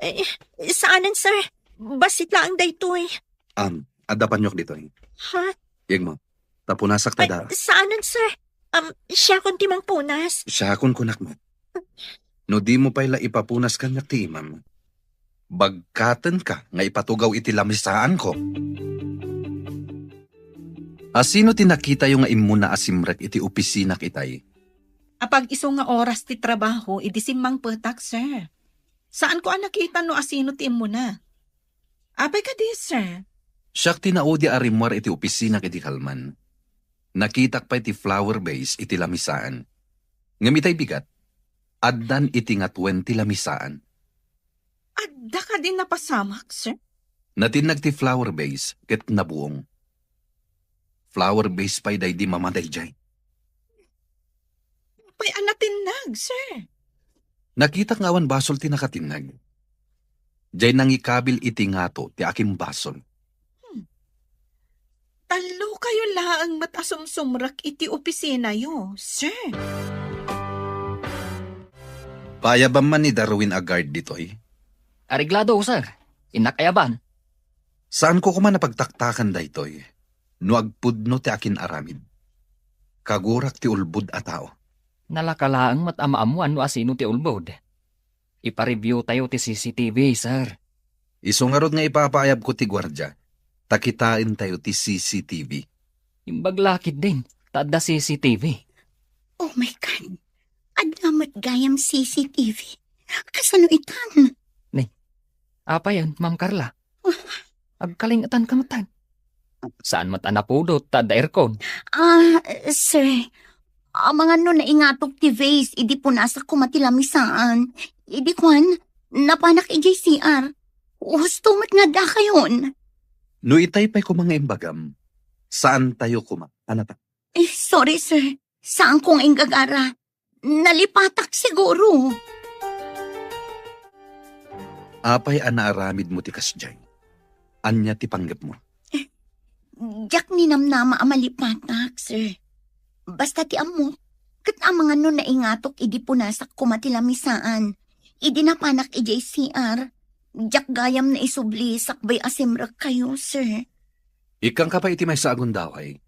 Eh, saanen, sir. Bassit laeng daytoy. Um, adda paniok ditoy. Ha? Yegmo, ta punasak ta da. Saanen, sir. Um, siakon ti mangpunas. Siakon kunak met. No dimo pay la ipapunas kaniak ti imam, bagkatenka nga ipatugaw iti lamisaanko. Asino ti nakitayo nga immuna a simrek iti opisinak itay? Apag isu nga oras ti trabaho idi simmangpetak, sir. Saanko a nakita no asino ti immuna. Apay kadi, sir? Siak ti naudi a rimmuar iti opisinak idi kalman. Nakitak pay ti flower vase iti lamisaan. Ngem itay bigat, addan iti ngatuen ti lamisaan. Adda kadi napasamak, sir? Natinnag ti flower vase ket nabuong. Flower vase pay daydi mama daydiay. Apay a natinnag, sir? Nakitak nga awan basol ti nakatinnag. Diay nangikabil iti ngato ti akimbasol. Hmm. Tallokayo laeng met a sumsumrek iti opisinayo, sir. Paayabam man ni Darwin a guard ditoy? Areglado, sir. Innak ayaban. Saanko koma a pagtaktakan daytoy no agpudno ti akin-aramid. Kagurak ti ulbod a tao. Nalaka laeng met a maammoan no asino ti ulbod. Ipa-review tayo ti C C T V, sir. Isu ngarud nga ipapaayabko ti guardia, ta kitaentayo ti C C T V. Imbag la ketdin, ta adda C C T V. Oh my God! Adda met gayam C C T V. Kasano itan? Ni, apayen, Ma'am Carla? Ah. Agkalingetan ka met. Saan met a napudot ta adda aircon? Ah, sir, amangan no naingatok ti vase idi punasak koma ti lamisaan. Idi kuan, napanak idiay C R. Husto met nga adda kayon. No itay pay koma nga imbagam, saantayo koma a napa- Eh, sorry, sir. Saanko nga inggagara. Nalipatak siguro. Apay a naaramidmo ti kasdiay? Ania ti panggepmo? Diak ninamnama a malipatak, sir. Basta ti ammok, ket amangan no naingatok idi punasak koma ti lamisaan. Idi napanak idiay C R, diak gayam naisubli sakbay a simrekkayo, sir. Ikkanka pay iti maysa a gundaway.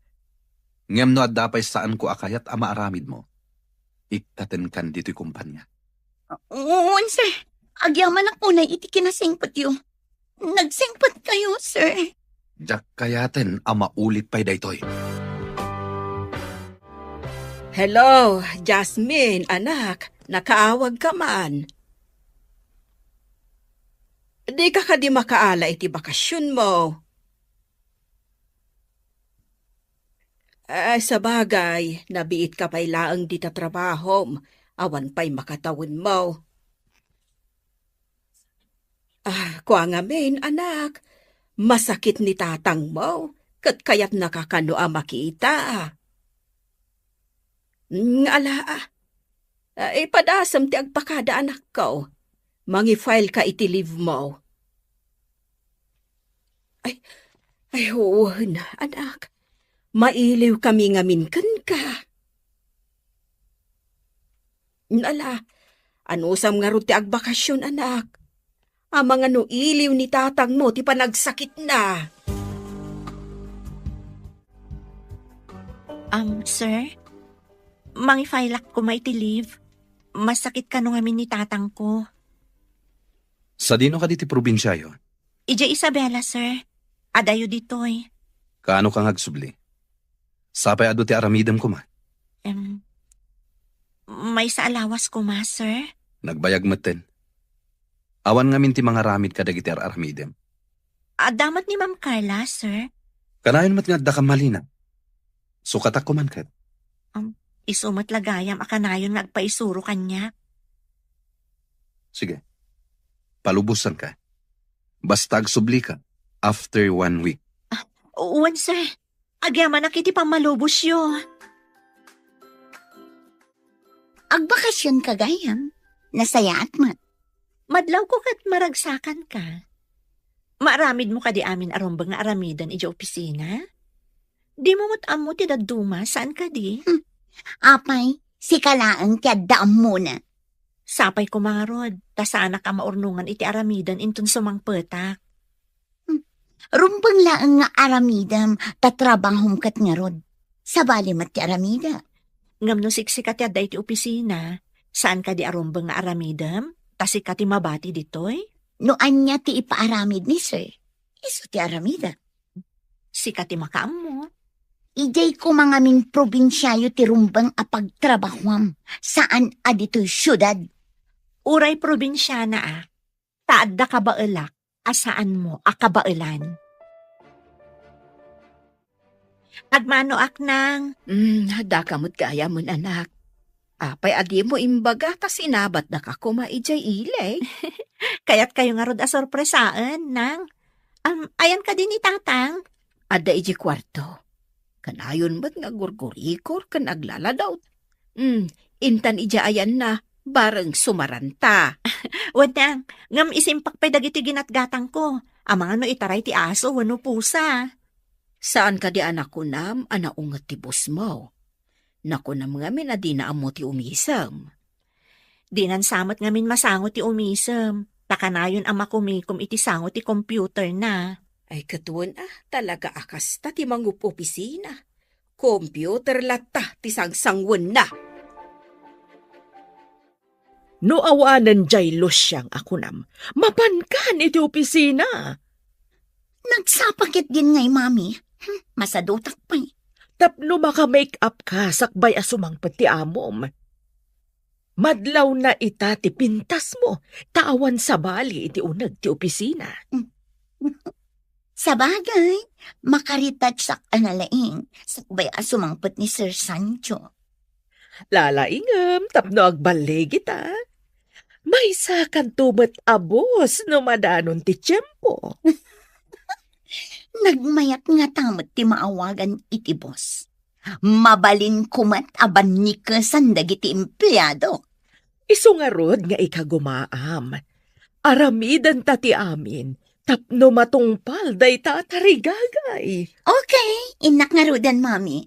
Ngem no adda pay saanko a kayat a maaramidmo, ikkatenkan ditoy kompania. Wen, sir. Agyamanak unay iti kinasingpetyo. Nagsingpetkayo, sir. Diak kayaten a maulit pay daytoy. Hello, Jasmine, anak. Nakaawagka man. Dika kadi makaala iti bakasionmo? Ah, sabagay, nabiitka pay laeng dita trabahom, awan pay makatawenmo. Ah, kua ngamin, anak, masakit ni tatangmo, ket kayatnaka kano a makita. Mm, ala, ah. Ah, ipadasem ti agpakada, anakko. Mangi-file ka iti leave mo. Ay, ay, wen, anak. Mailiw kami ngamin kenka. Ala, anusam ngarud ti agbakasion, anak? Amangan no iliw ni tatangmo ti panagsakitna. Um, sir? Mangi-file-ak koma iti leave. Masakit kano ngamin ni tatangko. Sadino kadi ti probinsiayo? Idiay Isabela, sir. Adayo ditoy. Kaano ka nga agsubli? Sapay adu ti aramidem koma? Em, maysa a lawas koma, sir. Nagbayag metten. Awan ngamin ti mangaramid kadagiti ar-aramidem. Adda met ni Ma'am Carla, sir. Kanayon met nga adda kan malina. Sukatak koma ket. Um, isu met la gayam a kanayon nga agpaisuro kaniak. Sige. Palubosanka. Basta agsublika after one week. Ah, wen, sir. Agyamanak iti pammalubosyo. Agbakasionka gayam? Nasayaat met. Madlawko ket maragsakanka. Maaramidmo kadi amin a rumbeng nga aramiden idiay opisina? Dimo met ammo ti dadduma, saan kadi? Hmm. Apay, sika laeng ti adda ammona. Sapay koma ngarud, ta saanak a maurnongan iti aramiden inton sumangpetak. Hmm. Rumbeng laeng nga aramidem, ta trabahom ket ngarud. Sabali met ti aramidek. Ngem no siksika ti adda iti opisina, saan kadi a rumbeng nga aramidem? Ta sika ti mabati ditoy? No ania ti ipaaramid ni sir, isu ti aramidek. Sika ti makaammo. Idiay koma ngamin probinsiayo ti rumbeng a pagtrabahuam, saan a ditoy siudad. Uray probinsiana a, ta adda kabaelak a saanmo a kabaelan. Agmanoak, Nang. Mm, daka met gayam, anak. Apay a dimo imbaga ta sinabatdaka koma idiay ili? Kayatkayo ngarud a sorpresaen, Nang. Am, ayan kadi ni Tatang? Adda idiay kuarto. Kanayon met nga gurgurikor ken aglaladaw. Mm, intan idiay ayanna, bareng sumaranta. Wen, Nang, ngem isimpak pay dagiti ginatgatangko. Amangan no itaray ti aso wenno pusa. Saan kadi a nakunam a naunget ti bosmo? Nakunam ngamin a dina ammo ti umisem. Dinan sa met ngamin masango ti umisem, ta kanayon a makumikom iti sango ti computerna. Ay, ket wen a, talaga a kasta ti mangup-opisina. Computer latta ti sangsangwenna. No awanen diay Luciang a kunam, mapankan iti opisina. Nagsapa ketdin ngay, Mami. Hmm, masadutak pay. Tapno maka-make up ka sakbay a sumangpet ti amom. Madlawna ita ti pintasmo, ta awan sabali iti uneg ti opisina. Sabagay, makaretouchak a nalaing, sakbay a sumangpet ni Sir Sancho. Lalaingem tapno agballigita. Maysakanto met a boss no madanon ti tiempo. Nagmayat ngata met ti maawagan iti boss. Mabalinko met a bannikesan dagiti empleado. Isu ngarud nga ikagumaam. Aramidenta ti amin tapno matungpal dayta a tarigagay. Okay, innak ngaruden, Mami.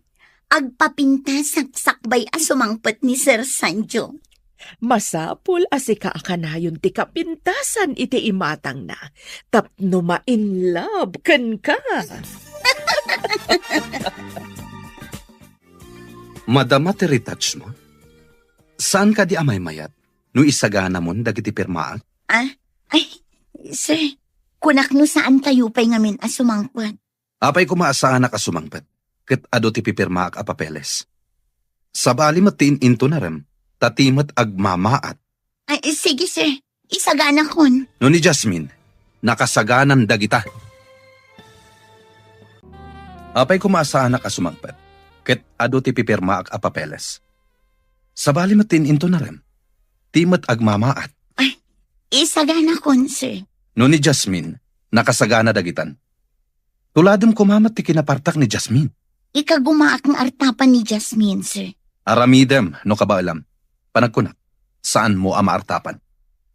Agpapintasak sakbay a sumangpet ni Sir Sancho. Masapul a sika a kanayon ti kapintasan iti imatangna tapno ma-in love kenka. Madama ti retouch mo? Saan kadi a maymayat no isaganamon dagiti pirmaak? Ah, ay, sir, kunak no saan tayo pay ngamin a sumangpet. Apay koma a saanak a sumangpet, ket adu ti pipirmaak a papeles. Sabali met ti in-intonarem, ta ti met agmamaat. Ay, sige, sir. Isaganakon. No ni Jasmine, nakasaganan dagita. Apay koma a saanak a sumangpet, ket adu ti pipirmaak a papeles. Sabali met ti in-intonarem, ti met agmamaat. Ay, isaganakon, sir. No ni Jasmine, nakasagana dagitan. Tuladem koma met ti kinapartak ni Jasmine. Ikagumaak nga artapan ni Jasmine, sir. Aramidem no kabaelam. Panagkunak, saanmo a maartapan.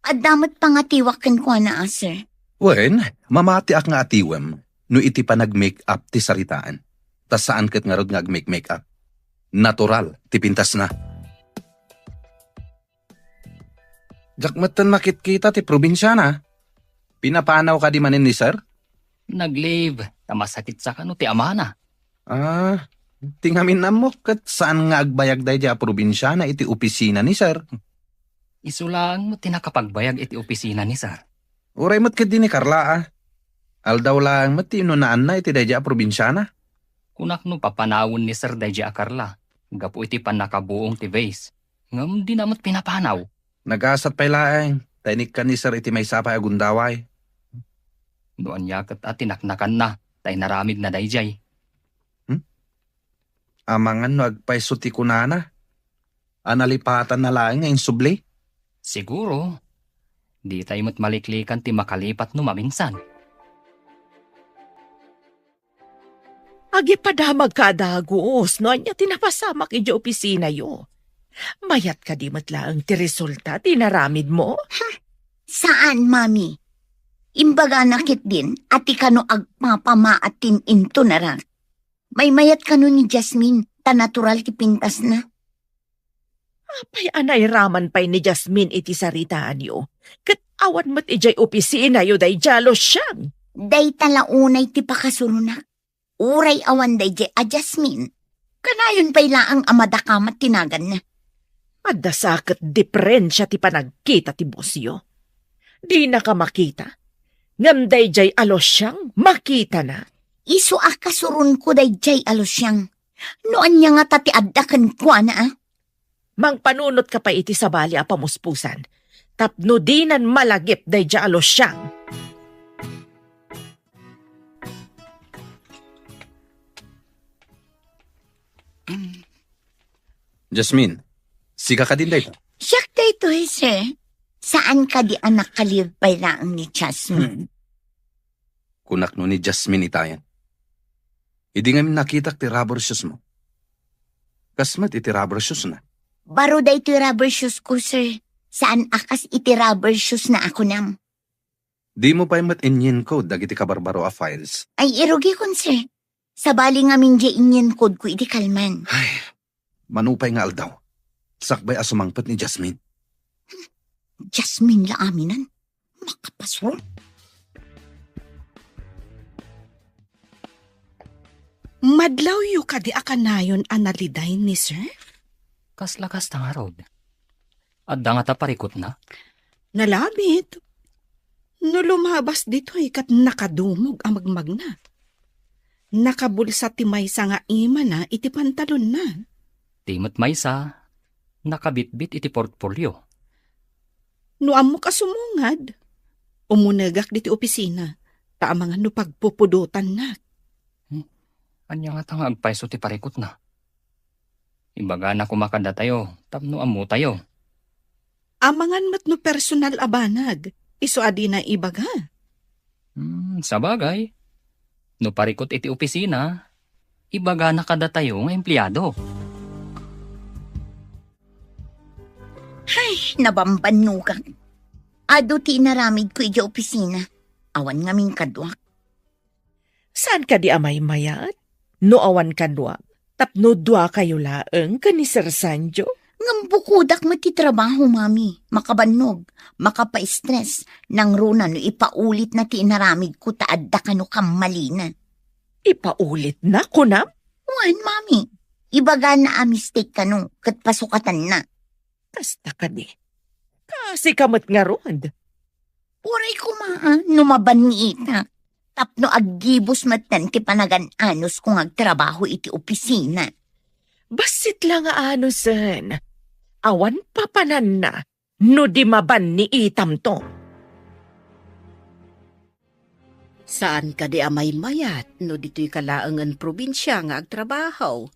Adda met pangatiwak kenkuana, a, sir. Wen, mamatiak nga atiwem no iti panag-make-up ti saritaan. Ta saan ket ngarud nga ag-make-make-up. Natural ti pintasna. Diak metten makitkita ti probinsiana. Pinapanaw kadi manen ni sir? Nag-leave, ta masakit sa kano ti amana. Ah, ti ngamin ammok ket saan nga agbayag daydi a probinsiana iti opisina ni sir. Isu laeng met ti nakapagbayag iti opisina ni sir. Uray met ketdi ni Carla, a. Aldaw laeng met ti inunaanna iti daydi a probinsiana. Kunak no papanawen ni sir daydi a Carla, gapu iti pannakabuong ti vase. Ngem dina met pinapanaw. Nagasat pay laeng, ta inikkan ni sir iti maysa pay a gundaway. No ania ket a tinaknakanna, ta inaramidna daydiay. Hmm? Amangan no agpayso ti kunana, a nalipatanna laeng nga insubli? Siguro. Ditay met maliklikan ti makalipat no maminsan. Agipadamagka a dagus no ania ti napasamak idiay opisinayo. Mayat kadi met laeng ti resulta ti inaramidmo? Ha? Saan, Mami. Imbagana ketdin a ti kano agpapamaat ti in-intonarak. Maymayat kano ni Jasmine, ta natural ti pintasna. Apay a nairaman pay ni Jasmine iti saritaanyo? Ket awan met idiay opisinayo daydiay a Luciang. Dayta la unay ti pakasuronak. Uray awan daydiay a Jasmine, kanayon pay laeng a madakamat ti naganna. Adda sa ket diferensia ti panagkita ti bosyo. Dinaka makita, ngem daydiay a Luciang makitana. Isu a kasuronko daydiay a Luciang. No ania ngata ti adda kenkuana, a? Mangpanunotka pay iti sabali a pamuspusan, tapno dinan malagip daydiay a Luciang. Jasmine, sika kadin dayta? Siak daytoy, sir. Saan kadi a nakalive pay laeng ni Jasmine? Hmm. Kunak no ni Jasmine itayen. Idi ngamin nakitak ti rubber shoes mo. Kas met iti rubber shoes na. Baro daytoy rubber shoes ko, sir. Saan a kas iti rubber shoes na a kunam. Dimo pay met inyienkod dagiti kabarbaro a files? Ay, irugikon, sir. Sabali ngamin diay inyienkod ko idi kalman. Ay, mano pay nga aldaw, sakbay a sumangpet ni Jasmine. Jasmine la aminan. Makapasol. Madlawyo kadi a kanayon a naliday ni sir? Kasla kasta ngarud. Adda ngata parikutna? Nalabit. No lumabas ditoy ket nakadumog a magmagna. Nakabulsa ti maysa nga imana iti pantalonna. Ti met maysa, nakabitbit iti portfolio. No ammok a sumungad, umunegak ditoy opisina, ta amangan no pagpupudotannak. Hmm? Ania ngata nga agpayso ti parikutna? Ibagana koma kadatayo tapno ammotayo. Amangan met no personal a banag, isu a dina ibaga. Hmm, sabagay. No parikut iti opisina, ibagana kadatayo nga empleado. Ay, nabambannogak. Adu ti inaramidko idiay opisina. Awan ngamin kaduak. Saan kadi a maymayat? No awan kaduak, tapno duakayo laeng ken ni Sir Sancho? Ngem bukodak met ti trabaho, Mami. Makabannog, makapaistres, nangruna no ipaulitna ti inaramidko ta adda kano kammalina. Ipaulitna, kunam? Wen, Mami. Ibagana a mistake kano, ket pasukatanna. Kasta kadi. Kasika met ngarud. Uray koma, a, no mabanniitak. Tapno aggibus metten ti panagan-anusko nga agtrabaho iti opisina. Bassit la nga anusen. Awan papananna no di mabanniitamto. Saan kadi a maymayat no ditoy ka laengen probinsia nga agtrabaho?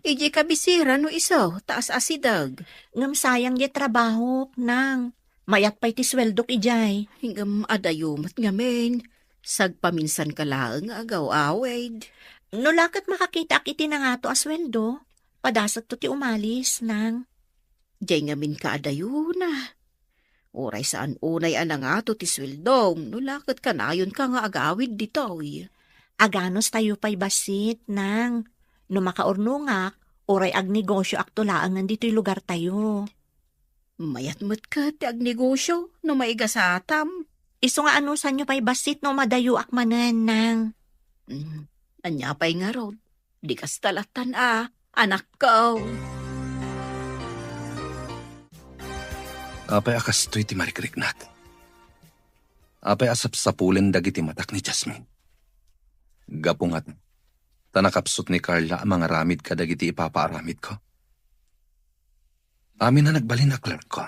Idiay kabisera no isu, taas a sideg. Ngem sayang diay trabahok, nang. Mayat pay ti sueldok idiay. Ngem adayo met ngamin. Sagpaminsan ka laeng nga agaw-awid. No la ket makakitaak iti nangato a sueldo, padasekto ti umalis, nang. Diay ngamin ka adayona. Uray saan unay a nangato ti sueldom, no la ket kanayonka nga agawid ditoy. Aganustayo pay bassit, nang. No makaurnongak, uray agnegosioakto laengen ditoy lugartayo. Mayat met ket ti agnegosio no maigasatam. Isu nga anusanyo pay bassit no madayoak manen, nang. Mm, ania pay ngarud? Di kasta lattan a, anakko. Apay a kastoy ti marikriknak? Apay a sapsapulen dagiti matak ni Jasmine? Gapu ngata, ta nakapsut ni Carla a mangaramid kadagiti ipapaaramidko. Amin a nagbalin a clerkko.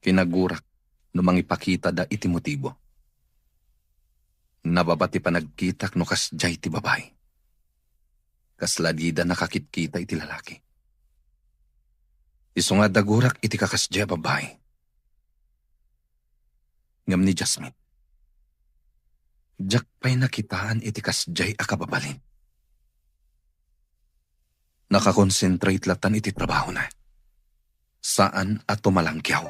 Kinagurak no mangipakitada iti motibo. Nababa ti panagkitak no kasdiay ti babai. Kasla dida nakakitkita iti lalaki. Isu nga dagurak iti kakasdiay a babai. Ngem ni Jasmine, diak pay nakitaan iti kasdiay a kababalin. Nakakonsentrate lattan iti trabahona. Saan a tumalangkiaw.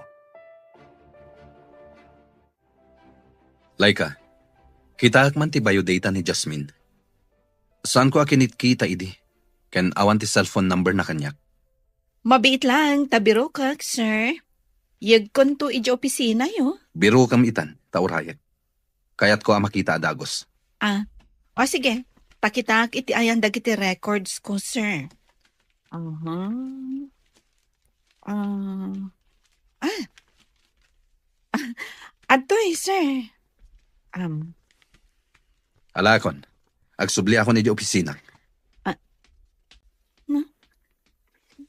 Laika, kitaek man ti biodata ni Jasmine. Saanko a kinitkita idi, ken awan ti cellphone number na kaniak. Mabiit laeng ta birokak, sir. Yegkonto idiay opisinayo. Birokem itan, ta urayek. Kayatko a makita a dagus. Ah, o sige. Pakitaak iti ayan dagiti records ko, sir. Aha. Ah. Ah. Ah, adtoy, sir. Um. Alakon. Agsubli ako idiay opisina. Ah. Na,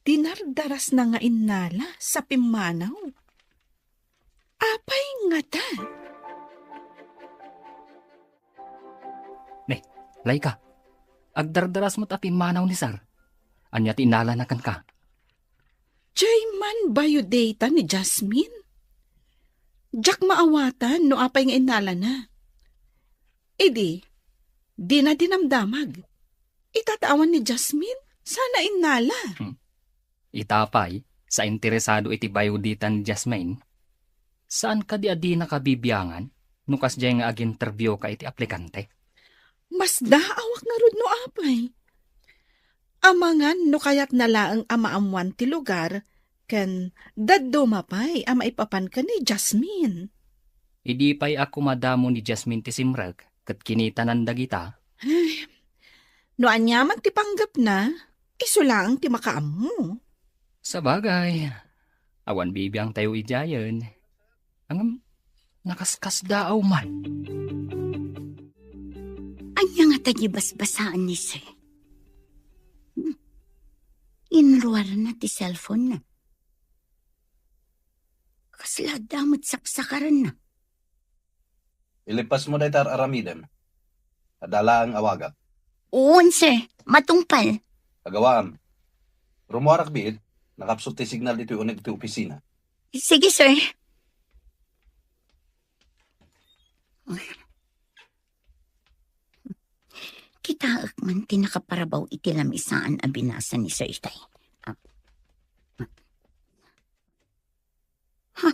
dinardarasna nga innala sa pimmanaw. Apay ngata? Ne, Laika, agdardaras met a pimmanaw ni Sir. Ania ti innalana kenka? Diay man biodata ni Jasmine? Diak maawatan no apay nga innalana. Idi, dina dinamdamag. Ita ta awan ni Jasmine, saan a innala. Hmm. Ita pay, sa interesado iti biodata ni Jasmine, saan kadi a dinaka bibiangan no kasdiay nga aginterviewka iti aplikante? Masdaawak ngarud no apay. Amangan no kayatna laeng a maammoan ti lugar ken dadduma pay a maipapan ken ni Jasmine. Idi pay a kumadamo ni Jasmine ti simrek ket kinitanan dagita. Ay, no aniaman ti panggepna, isu laeng ti makaammo. Sabagay, awan bibiangtayo idiayen. Ngem, nakaskasdaaw man. Ania ngata ti basbasaan ni Sir? Hmm. Inruarna ti cellphone-na. Kasla adda met saksakarenna. Ilipasmo dayta ar-aramidem. Adda laeng awagak. Wen, sir. Matungpal. Agawaam. Rummuarak biit, nakapsut ti signal ditoy uneg ti opisina. Sige, sir. Kitaek man ti nakaparabaw iti lamisaan a binasa ni Sir itay. Ah. Ha?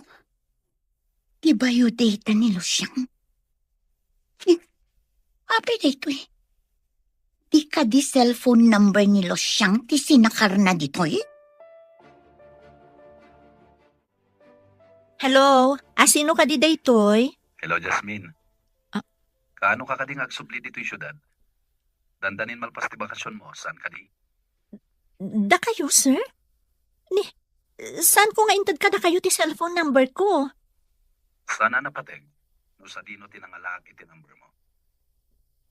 Ti bayo dayta ni Lucian? Eh, apay daytoy? Di kadi cellphone number ni Lucian ti sinakarna ditoy? Hello, asino kadi daytoy? Hello, Jasmine. Ah. Kaano ka kadi nga agsubli ditoy siudad? Dandanin malpas ti bakasionmo, saan kadi? Dakayo, sir? Ni, saan ko nga inted kadakayo ti cellphone number ko? Saan a napateg no sadino ti nangalaak iti number mo?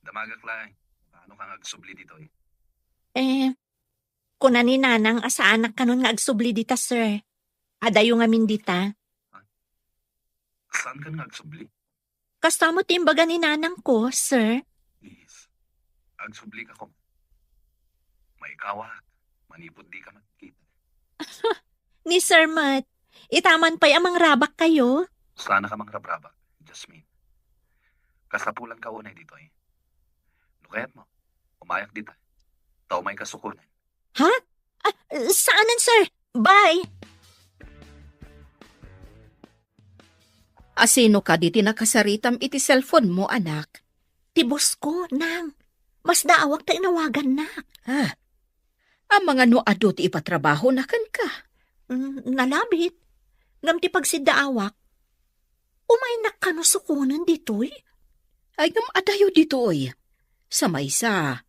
Damagak laeng, kaano ka nga agsubli ditoy? Eh, kuna ni Nanang a saanak kanon nga agsubli dita, sir. Adayo ngamin dita. Saan ka nga agsubli? Kasta met ti imbaga ni Nanang ko, sir. Please, agsubli ka koma. Maikawak, manipud di ka makita. Ni sir met, ita man pay a mangrabak kayo? Saan a ka mangrabrabak, Jasmine. Kasapulan ka unay ditoy. No kayat mo, umayak dita. Ta umay ka sukonen. Ha? Ah, saanen, sir. Bye! Asino kadi ti nakasaritam iti cellphone mo, anak? Ti boss ko, nang. Masdaawak ta inawagannak. Ah, amangan no adu ti ipatrabahona kenka? Mm, nalabit. Ngem ti pagsiddaawak, umaynak kano sukonen ditoy? Ay, ngem adayo ditoy. Sa maysa,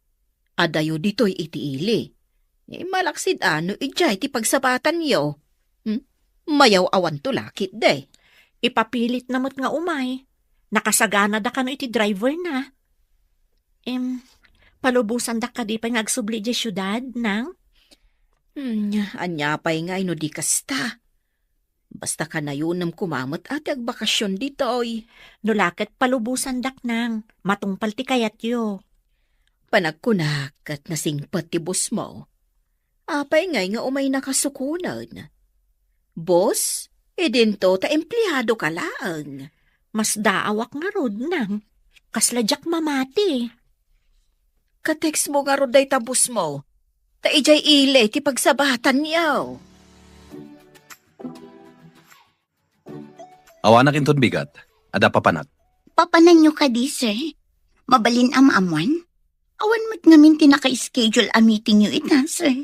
adayo ditoy iti ili. Malaksid a no idiay ti pagsabatanyo. Hmm? Mayaw-awanto la ketdi. Ipapilitna met nga umay. Nakasaganada kano iti driverna. Em, palubosandak kadi pay nga agsubli idiay siudad, nang? Hmm, ania pay ngay no di kasta? Basta kanayonem koma met a ti agbakasion ditoy. No la ket palubosandak, nang, matungpal ti kayatyo. Panagkunak ket nasingpet ti boss mo. Apay ngay nga umaynaka sukonen? Boss, idinto ta empleado ka laeng. Masdaawak ngarud, nang. Kasla diak mamati. Ka-text mo ngarud dayta boss mo. Ta idiay ili ti pagsabatanyo. Awanak inton bigat. Adda papanak. Papananyo kadi, sir? Mabalin a maammuan? Awan met ngamin ti naka-schedule a meetingyo ita, sir.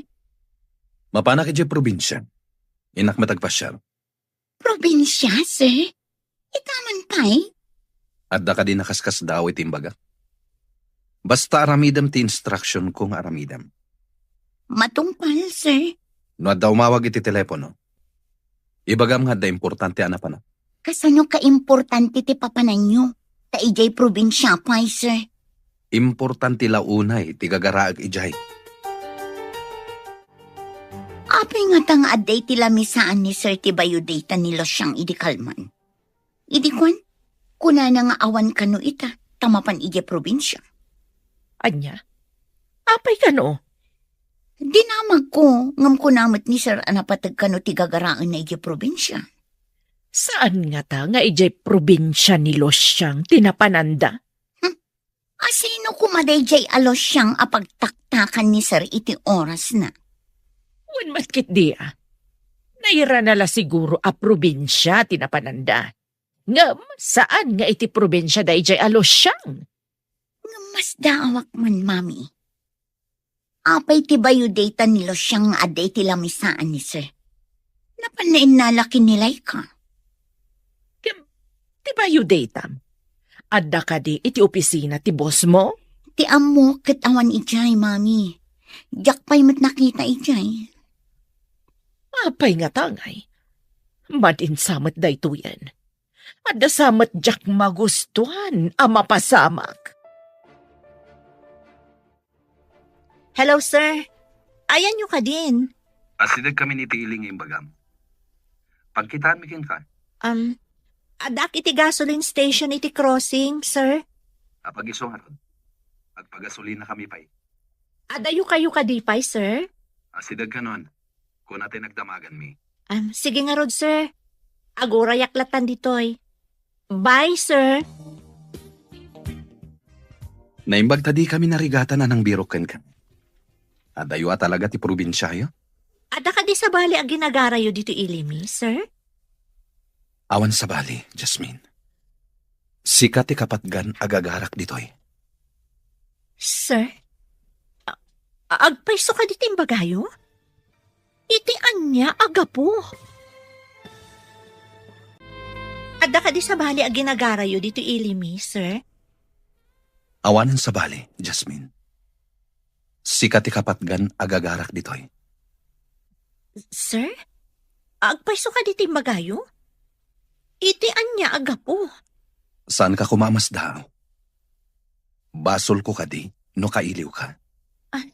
Mapanak idiay probinsia. Innak met agpasiar. Probinsia, sir? Ita man pay? Adda kadi nakaskasdaaw iti imbagak? Basta aramidem ti instruction ko nga aramidem. Matungpal, sir. No adda umawag iti telepono, ibagam nga adda importante a napanak. Kasano kaimportante ti papananyo? Ta idiay probinsia pay, sir. Importante la unay ti gagaraek idiay. Apay ngata nga adda iti lamisaan ni sir ti bayo dayta ni Lucian idi kalman? Idi kuan, kunana nga awan kano ita, ta mapan idiay probinsia. Ania? Apay kano? Dinamagko, ngem kuna met ni sir a napateg kano ti gagaraenna idiay probinsia. Saan ngata nga idiay probinsia ni Lucian ti napananda? Hmm? Asino koma daydiay a Lucian a pagtaktakan ni sir iti orasna? Wen met ketdi a. Nairana la siguro a probinsia ti napananda. Ngem saan nga iti probinsia daydiay a Lucian. Ngem masdaawak man, Mami. Apay ti bayo dayta ni Lucian nga adda iti lamisaan ni sir? Napanna innala ken ni Laika. Ngem, ti bayo daytam? Adda kadi iti opisina ti boss mo? Ti ammok ket awan idiay, Mami. Diak pay met nakita idiay. Apay ngata ngay? Madin sa met daytoyen. Adda sa met diak magustuan a mapasamak. Hello, sir. Ayanyo kadin? Asideg kami iti ili nga imbagam. Pagkitaanmi kenka. Um, addak iti gasoline station iti crossing, sir. Apag-isu ngarud. Agpagasolina kami pay. Adayo kayo kadi pay, sir? Asideg kanon. Kuna ti nagdamaganmi. Um, sige ngarud, sir. Agurayak latan ditoy. Bye, sir. Naimbag ta di kami narigatan a nangbirok kenka. Adayo a talaga ti probinsiayo? Adda kadi sabali a ginagarayo ditoy ilimi, sir? Awan sabali, Jasmine. Sika ti kapatgan a gagarak ditoy. Sir? A-, agpayso kadi ti imbagayo? Iti ania a gapu? Adda kadi sabali a ginagarayo ditoy ili mi, sir? Awanen sabali, Jasmine. Sika ti kapatgan a gagarak ditoy. Sir? Agpayso kadi ti imbagayo? Iti ania a gapu? Saanka koma a masdaaw? Basolko kadi no kailiwka? Ah,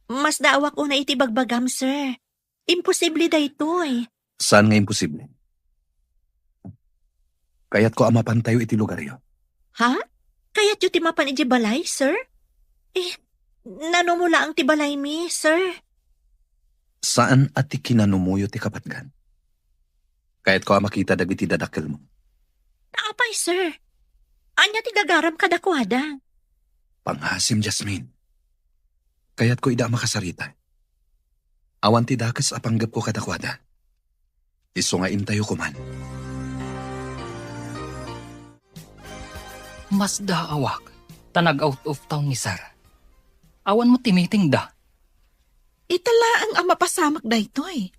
masdaawak unay iti bagbagam, sir. Imposible daytoy. Saan nga imposible? Kayatko a mapantayo iti lugaryo. Ha? Kayatyo ti mapan idiay balay, sir? Eh, nanumo laeng ti balaymi, sir. Saan a ti kinanumoyo ti kapatgan? Kayatko a makita dagiti dadakkelmo. Apay, sir? Ania ti gagaram kadakuada? Pangasim, Jasmine. Kayatko ida a makasarita. Awan ti dakes a panggepko kadakuada. Isu nga intayo koman. Masdaawak, ta nag-out of town ni Sir. Awan met ti meetingda. Ita laeng a mapasamak daytoy.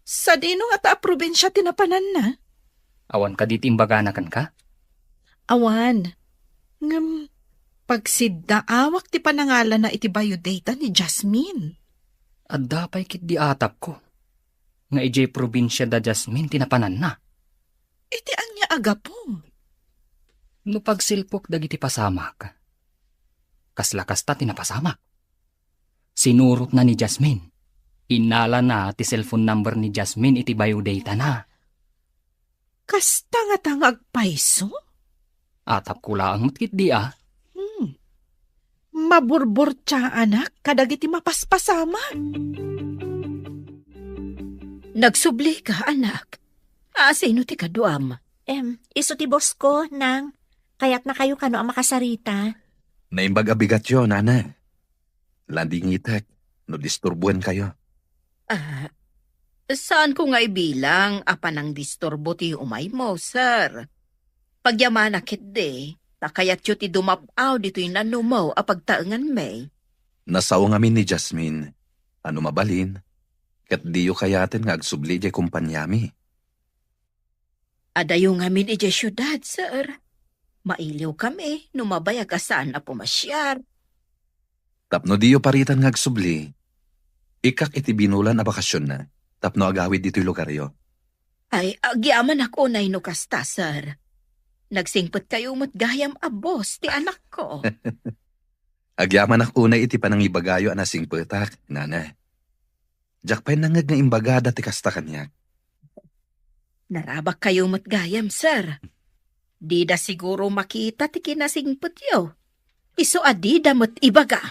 Sadino ngata a probinsia ti napananna? Awan kadi ti imbagana kenka? Awan. Ngem, pagsiddaawak ti panangalana iti biodata ni Jasmine. Adda pay ketdi atapko nga idiay probinsia da Jasmine ti napananna. Iti ania a gapu? No pagsilpok dagiti pasamak, kasla kasta ti napasamak. Sinurotna ni Jasmine. Innalana ti cellphone number ni Jasmine iti biodatana. Kasta ngata nga agpayso? Atapko laeng met ketdi a. Hmm. Maburburtiaanak kadagiti mapaspasamak. Nagsublika, anak. Asino ti kaduam? Em, isu ti boss ko, nang. Kayatnakayo kano a makasarita. Naimbag a bigatyo, nana. Landingitek no disturbuenkayo. Ah, saanko nga ibilang a panangdisturbo ti umaymo, sir. Pagyamanak ketdi, ta kayatyo ti dumab-aw ditoy nanumo a pagtaenganmi. Nasao ngamin ni Jasmine a no mabalin, ket diyo kayaten nga agsubli idiay kompaniami. Adayo ngamin idiay siudad, sir. Mailiwkami no mabayag a saan a pumasiar. Tapno diyo paritan nga agsubli, ikkak iti binulan a bakasionna tapno agawid ditoy lugaryo. Ay, agyamanak unay no kasta, sir. Nagsingpetkayo met gayam a boss ti anakko. Agyamanak unay iti panangibagayo a nasingpetak, nana. Diak pay nangngeg nga imbagada ti kasta kaniak. Narabakkayo met gayam, sir. Dida siguro makita ti kinasingpetyo. Isu a dida met ibaga.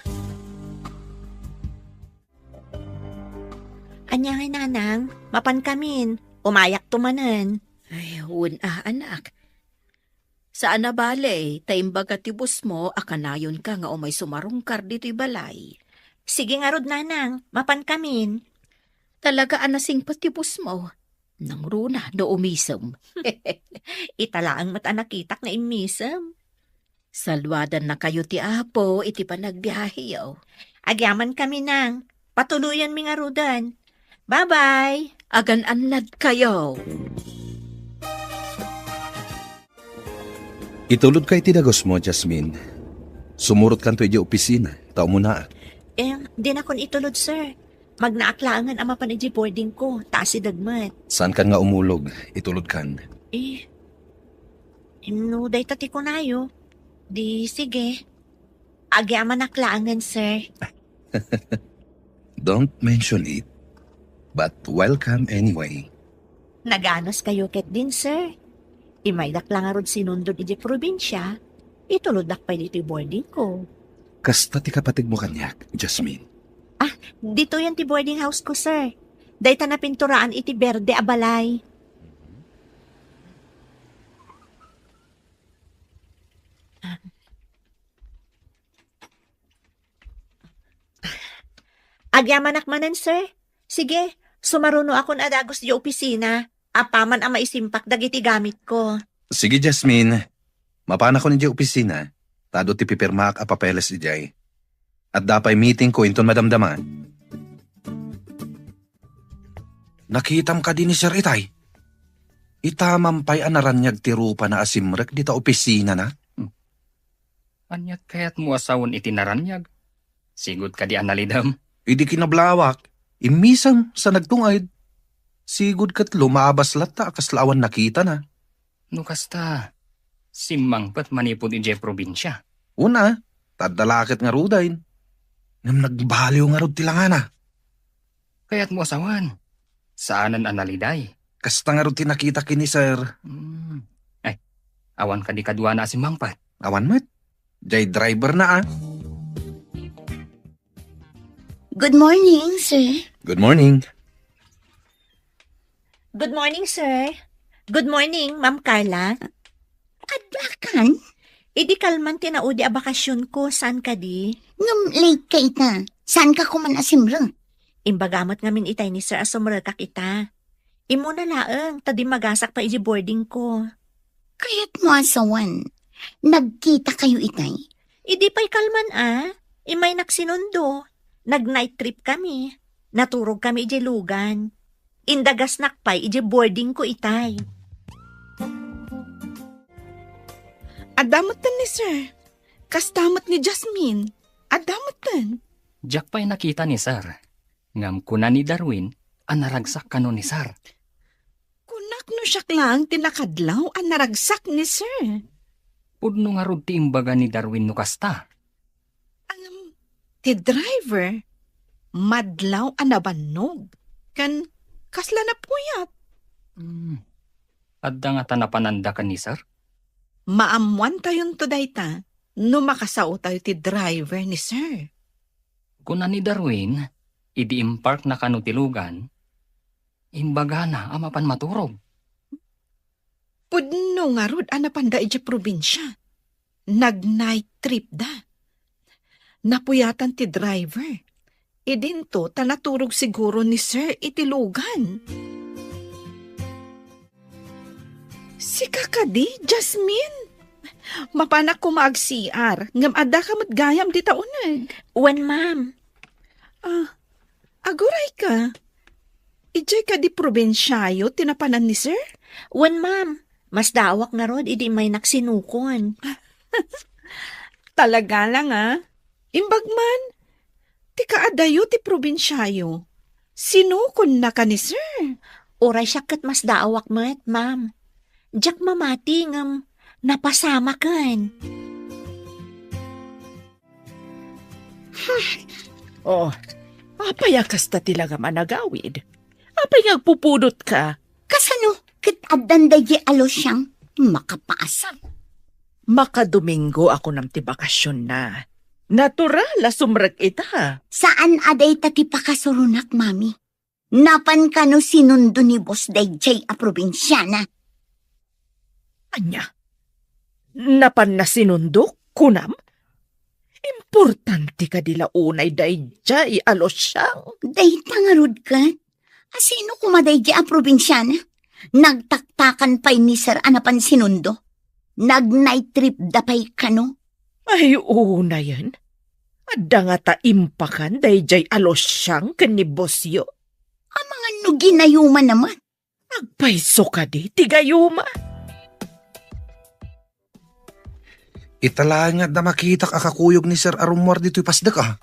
Ania ngay, nanang? Mapankamin. Umayakto manen. Ay, wen a, anak. Saan a bale, ta imbaga ti boss mo a kanayonka nga umay sumarungkar ditoy balay. Sige ngarud, nanang, mapankamin. Talaga a nasingpet ti boss mo. Nangruna no umisem. Ita laeng met a nakitak nga immisem. Saluadannakayo ti Apo iti panagbiaheyo. Agyamankami, nang. Patuloyenmi ngaruden. Bye-bye. Agan-annadkayo. Itulodka iti dagusmo, Jasmine. Sumurotkanto idiay opisina, ta umunaak. Eh, dinakon itulod, sir. Magnaak laengen a mapan idiay boarding ko, ta asideg met. Saankan nga umulog, itulodkan. Eh, no dayta ti kunayo, di sige. Agyamanak laengen, sir. Don't mention it, but welcome anyway. Naganuskayo ketdin, sir. Imaydak la ngarud sinundon idiay probinsia, ituloddak pay ditoy boarding ko. Kasta ti kapateg mo kaniak, Jasmine. Ah, ditoyen ti boarding house ko, sir. Dayta napinturaan iti berde a balay. Agyamanak manen, sir. Sige, sumarunoakon a dagus idiay opisina. Apaman a maisimpak dagiti gamitko. Sige, Jasmine. Mapanakon idiay opisina, ta adu ti pipirmaak a papeles idiay. Adda pay meetingko inton madamdama. Nakitam kadi ni Sir itay? Itamam pay a naraniag ti rupana a simrek dita opisinana? Hmm. Ania ti kayatmo a sawen iti naraniag? Sigud kadi a nalidem? Idi kinablawak, immisem sa nagtunged. Sigud ket lumabas latta a kasla awan nakitana. No kasta, simmangpet manipud idiay probinsia. Una, ta adda la ket ngaruden. Ngem nagbaliw ngarud ti langana. Kayatmo a sawen, saanen a naliday. Kasta ngarud ti nakita ken ni Sir. Hmm. Ay, awan kadi kaduana a simmangpet? Awan met. Jay driver na, ah. Good morning, sir. Good morning. Good morning, sir. Good morning, Ma'am Carla. Adda kan? Idi kalman ti naudi a bakasionko, saan kadi? Ngem late ka ita. Saan ka kuman a simrek? Imbaga met ngamin itay ni Sir a sumrekak ita. Immuna laeng, ta dimmagasak pay iti boarding ko. Kayatmo a sawen, nagkita kayo itay? Idi pay kalman a, immay nagsinundo. Nag-night trip kami. Naturog kami idiay lugan. Indagasnak pay idiay boarding ko itay. Adda metten ni Sir. Kasta met ni Jasmine. Adda metten. Diak pay nakita ni Sir. Ngem kuna ni Darwin a naragsak kano ni Sir. Kunak no siak laeng ti nakadlaw a naragsak ni Sir. Pudno ngarud ti imbaga ni Darwin no kasta. Ngem, ti driver, madlaw a nabannog. Ken, kasla napuyat. Hmm. Adda ngata napananda ken ni Sir? Maammoantayonto dayta no makasaotayo ti driver ni Sir. Kuna ni Darwin, idi imparkna kano ti lugan, imbagana a mapan maturog. Pudno ngarud a napanda idiay probinsia. Nag-night trip da. Napuyatan ti driver. Idinto ta naturog siguro ni Sir iti lugan. Sika kadi, Jasmine? Mapanak koma ag-C R, ngem adda ka met gayam dita uneg. Wen, ma'am. Ah, aguray ka. Idiay kadi probinsiayo ti napanan ni Sir? Wen, ma'am. Masdaawak ngarud idi immaynak sinukon. Talaga lang, ah. Imbag man, ti kaadayo ti probinsiayo. Sinukonna ka ni Sir? Uray siak ket masdaawak met, ma'am. Diak mamati ngem napasamaken. Oh, apay a kasta ti langam a nagawid? Apay nga agpupudot ka? Kasano ket addan daydi a losyang makapaasar? Makadomingo a kunam ti bakasionna. Natural a sumrek ita. Saan a dayta ti pakasuronak, Mami. Napan kano sinundo ni Boss daydiay a probinsiana. Ania? Napanna sinundo, kunam? Importante kadi la unay daydiay a losyang? Dayta ngarud ket. Asino koma daydiay a probinsiana? Nagtaktakan pay ni Sir a napan sinundo. Nag-night trip da pay kano. Ay, unayen. Adda ngata impakan daydiay a losyang ken ni bossyo? Amangan no ginayuma naman. Agpayso kadi ti gayuma? Ita laeng nga adda makitak a kakuyog ni Sir a rummuar ditoy pasdek, ah.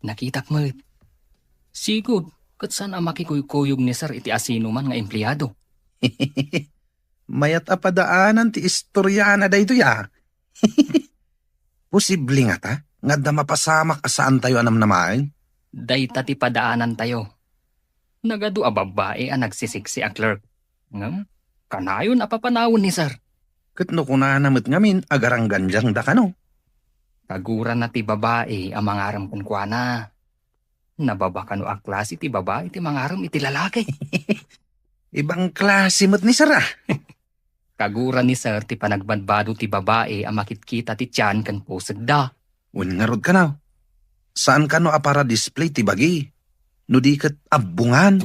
Nakitak met. Sigud, ket saan a makikuykuyog ni Sir iti asinoman nga empleado. Mayat a padaanan ti istoriana daytoy, ah. Posible ngata nga adda mapasamak a saantayo a namnamaen? Dayta ti padaanantayo. Nagadu a babbai a nagsisiksi a clerk. Ngem, kanayon a papanawen ni Sir. Ket no kunana met ngamin, agaranggandiangda kano. Kagurana ti babai a mangarem kenkuana. Nababa kano a klase ti babai ti mangarem iti lalaki. Ibang klase met ni Sir, ah. Kagura ni Sir ti panagbadbado ti babai a makitkita ti tian ken pusegda. Wen ngarud kano, saan kano a para display ti bagi, no di ket abbongan.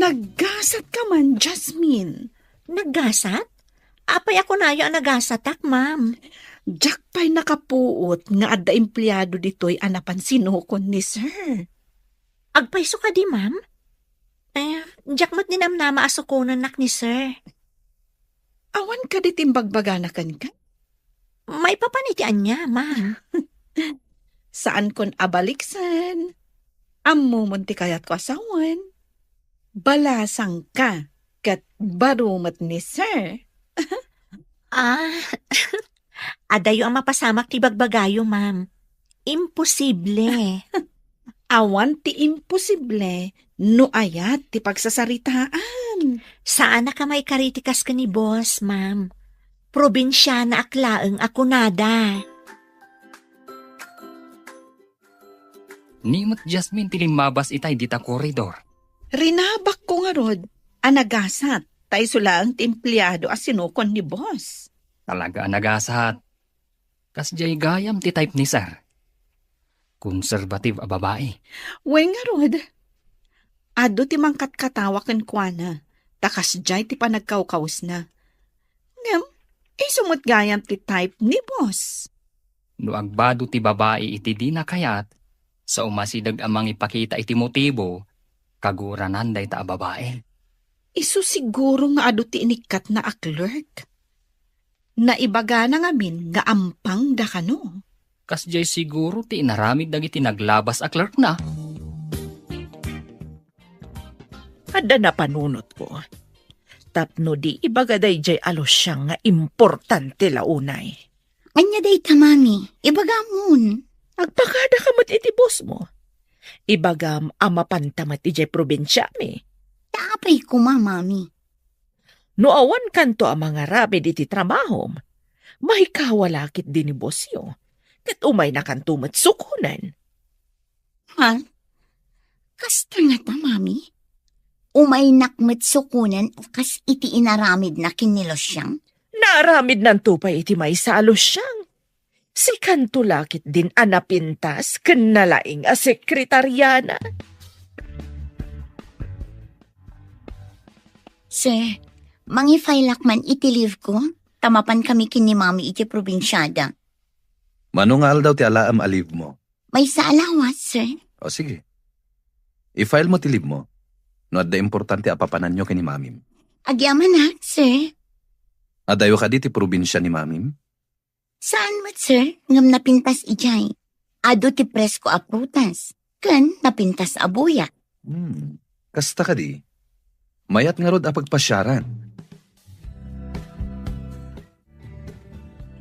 Naggasatka man, Jasmine. Naggasat? Apay a kunayo a nagasatak, ma'am? Diak pay nakapuot nga adda empleado ditoy a napan sinukon ni sir. Agpayso kadi, ma'am? Eh, diak met ninamnama a sukonennak ni sir. Awan kadi ti imbagbagana kenka? Maipapan iti ania, ma'am? Saankon a baliksen. Ammomon ti kayatko a sawen. Balasangka ket baro met ni sir. Ah, adayo a mapasamak ti bagbagayo, ma'am. Imposible. Awan ti imposible no ayat ti pagsasaritaan. Saanak a maikari ti kas ken ni boss, ma'am. Probinsianaak laeng a kunada. Ni met Jasmine ti limmabas itay dita koridor. Rinabakko ngarud a nagasat ta isu laeng ti empleado a sinukon ni boss. Talaga a nagasat. Kasdiay gayam ti type ni sir. Conservative a babai. Wen ngarud, adu ti mangkatkatawa kenkuana, ta kasdiay ti panagkawkawesna. Ngem, isu met gayam ti type ni boss. No agbado ti babai iti dina kayat, sa umasideg a mangipakita iti motibo, kaguranan dayta a babai. Isu siguro nga adu ti inikkatna a clerk. Naibagana ngamin nga ampangda kano. Kasdiay siguro ti inaramid dagiti naglabas a clerkna. Adda napanunotko. Tapno di ibaga daydiay a Lucian nga importante la unay. Ania dayta, mami? Ibagamon. Agpakadaka met iti bossmo. Ibagam a mapanta met idiay probinsiami. Ta apay koma, mami? No awan kanto a mangaramid iti trabahom, maikawa la ketdi ni bossyo, ket umayna kanto met sukonen. Ha? Kasta ngata, mami? Umaynak met sukonen a kas iti inaramidna ken ni Lucian? Naaramidnanto pay iti maysa a Lucian. Sikanto la ketdin a napintas ken nalaing a sekretariana. Sir, mangi-file-ak man iti leave ko, ta mapan kami ken ni mami iti probinsiada. Mano nga aldaw ti alaem a leave mo? Maysa a lawas, sir. O, sige. I-file mo ti leave mo. No adda importante a papananyo ken ni mamim. Agyamanak, sir. Adayo kadi ti probinsia ni mamim? Saan met, sir, ngem napintas idiay. Adu ti presko a prutas, ken napintas a buya. Hmm. Kasta kadi? Mayat ngarud a pagpasiaran.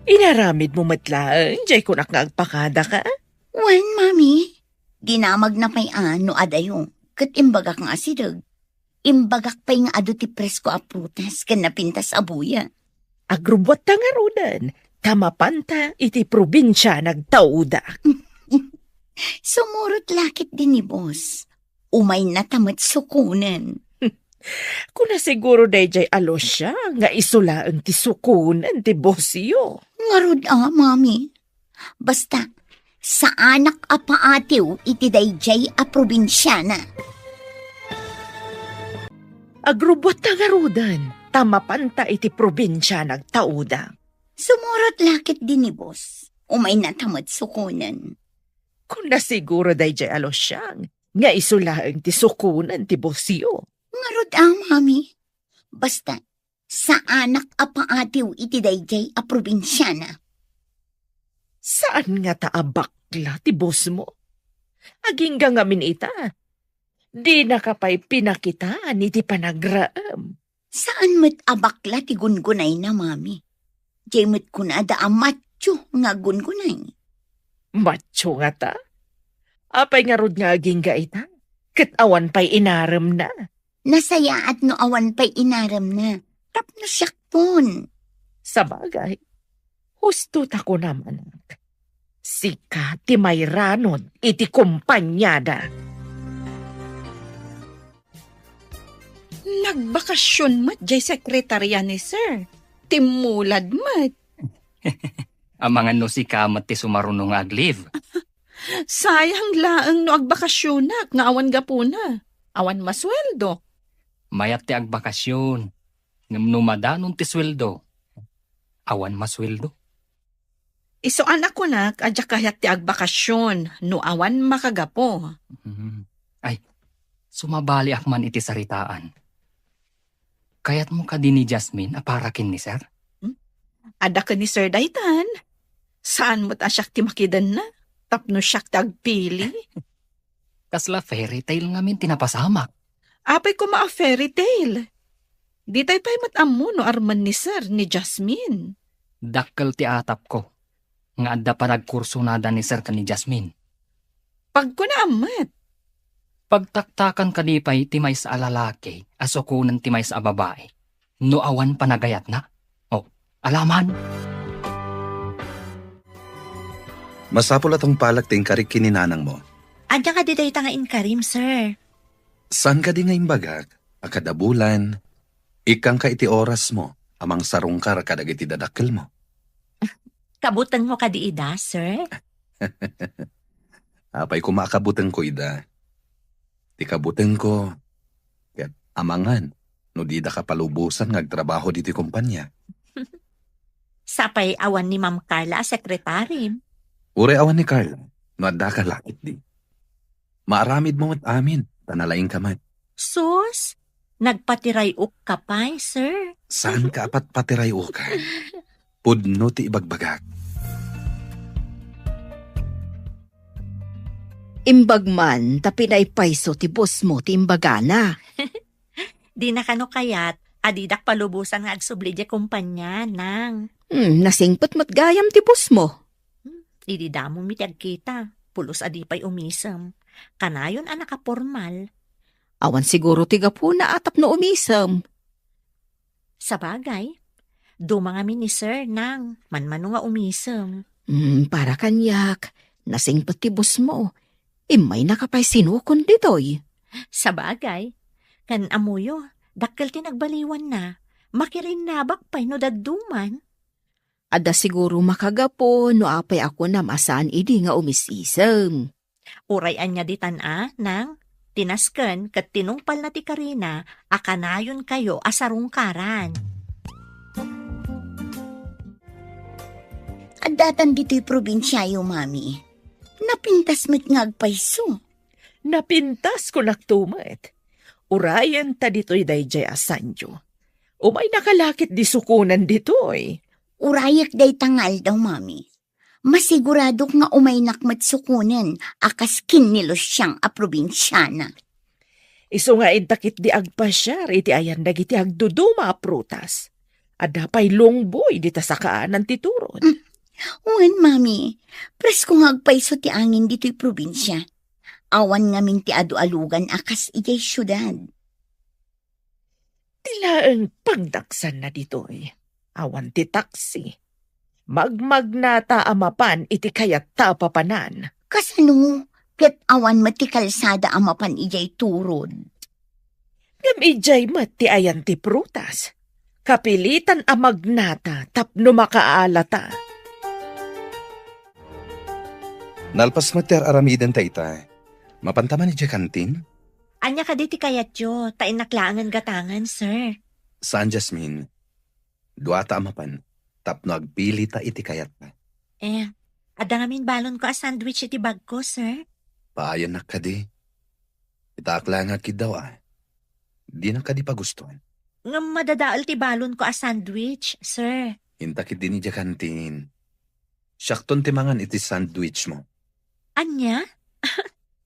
Inaramidmo met laeng, diay kunak nga agpakadaka? Wen, mami. Dinamagna pay a no adayo, ket imbagak nga asideg. Imbagak pay nga adu ti presko a prutas ken napintas a buya. Agrubbuatta ngaruden, ta mapanta iti probinsia nagtauda. Sumurot la ketdi ni boss. Umaynata met sukonen. Kuna siguro daydiay a Lucia nga isu laeng ti sukonen ti bossyo. Ngarud a, mami. Basta, saanak a paatiw iti daydiay a probinsiana. Agrubbuatta ngaruden, ta mapanta iti probinsia nagtauda. Sumurot la ketdi ni boss. Umaynata met sukonen. Kuna siguro daydiay a Lucian nga isu laeng ti sukonen ti bossyo. Ngarud a, mami. Basta, saanak a paatiw iti daydiay a probinsiana. Saan ngata a bakla ti bossmo? Agingga ngamin ita. Dinaka pay pinakitaan iti panagraem. Saan met a bakla ti gungunayna, mami. Diay met kunada a macho nga gungunay. Macho ngata? Apay ngarud nga agingga ita? Ket awan pay inaremna. Nasayaat no awan pay inaremna. Tapno siakpon. Sabagay, husto ta kunam, anak. Sika ti mayranod iti kompaniada. Nagbakasyon met jay sekretarya ni Sir. Timmulad met. Amangan no sika met ti sumaruno nga ag-leave. Sayang laeng no agbakasyonak nga awan gapuna. Awan masueldo. Mayat ti agbakasyon. Ngem no madanon ti sueldo, awan masueldo. Isu a nakunak a diak kayat ti agbakasyon no awan makagapu. Mhm. Ay, sumabaliak man iti saritaan. Kayatmo kadi ni Jasmine a para ken ni Sir? Hmm? Adda ken ni Sir daytan. Saan met a siak ti makidenna tapno siak ti agpili? Kasla fairy tale ngamin ti napasamak. Apay koma a fairy tale? Ditay pay met ammo no armen ni Sir ni Jasmine. Dakkel ti atapko nga adda panagkursonada ni Sir ken ni Jasmine. Pagkunaam met. Pagtaktakan kadi pay ti maysa a lalaki a sukonen ti maysa a babai no awan panagayatna? O, alaman. Masapul a tungpalek ti inkarik ken ni nanangmo. Ania kadi dayta nga inkarim, sir? Saan kadi nga imbagak a kada bulan, ikkangka iti orasmo a mangsarungkar kadagiti dadakkelmo? Kabutengmo kadi ida, sir? Apay koma a kabutengko ida? Ti kabutengko, ket amangan no didaka palubosan nga agtrabaho ditoy kompania. Sapay awan ni Ma'am Carla a sekretarim. Uray awan ni Carla, no addaka laketdi. Maaramidmo met amin, ta nalaingka met. Sus, nagpatiray-okka pay, sir. Saanka a patpatiray-okan? Pudno ti ibagbagak. Imbag man ta pinaipayso ti bossmo ti imbagana. Dina kano kayat a didak palubosan nga agsubli diay kompania, nang. Hmm, nasingpet met gayam ti bossmo. Hmm, idi damomi ti agkita, pulos a di pay umisem. Kanayon a nakapormal. Awan siguro ti gapuna a tapno umisem. Sabagay, duma ngamin ni Sir, nang, manmano nga umisem. Hmm, para kaniak, nasingpet ti bossmo. Immaynaka pay sinukon ditoy. Sabagay, ken ammoyo, dakkel ti nagbaliwanna. Makirinnabak pay no dadduman. Adda siguro makagapu no apay a kunam a saan idi nga umis-isem. Uray ania ditan a, nang, ti nasken ket tinungpalna ti karina a kanayonkayo a sarungkaran. Addatan ditoy probinsiayo, Mami. Napintas met nga agpayso. Napintas, kunakto met. Urayen ta ditoy daydiay a sanio. Umaynaka la ketdi sukonen ditoy. Urayek dayta nga aldaw, Mami. Masiguradok nga umaynak met sukonen a kas ken ni Luciang a probinsiana. Isu nga inta ketdi agpasiar iti ayan dagiti agduduma a prutas. Adda pay lungboy dita sakaanan ti turod. Mm. Wen, Mami, presko nga agpayso ti angin ditoy probinsia. Awan ngamin ti adu a lugan a kas idiay siudad. Ti laeng pagdaksanna ditoy, awan ti taksi. Magmagnata a mapan iti kayatta a papanan. Kasano ket awan met ti kalsada a mapan idiay turod? Ngem idiay met ti ayan ti prutas. Kapilitan a magnata tapno makaalata. Nalpas met ti ar-aramidenta ita. Mapanta man idiay kantin? Ania kadi ti kayatyo? Ta innak laengen gatangen, sir. Saan, Jasmine. Duata a mapan tapno agpilita iti kayatta. Eh, adda ngamin balonko a sandwich iti bagko, sir. Paayannak kadi. Itaak laeng nga agkiddaw a. Dinak kadi pagustuan. Ngem madadael ti balonko a sandwich, sir. Inta ketdin idiay kantin. Siakton ti mangan iti sandwichmo. Ania?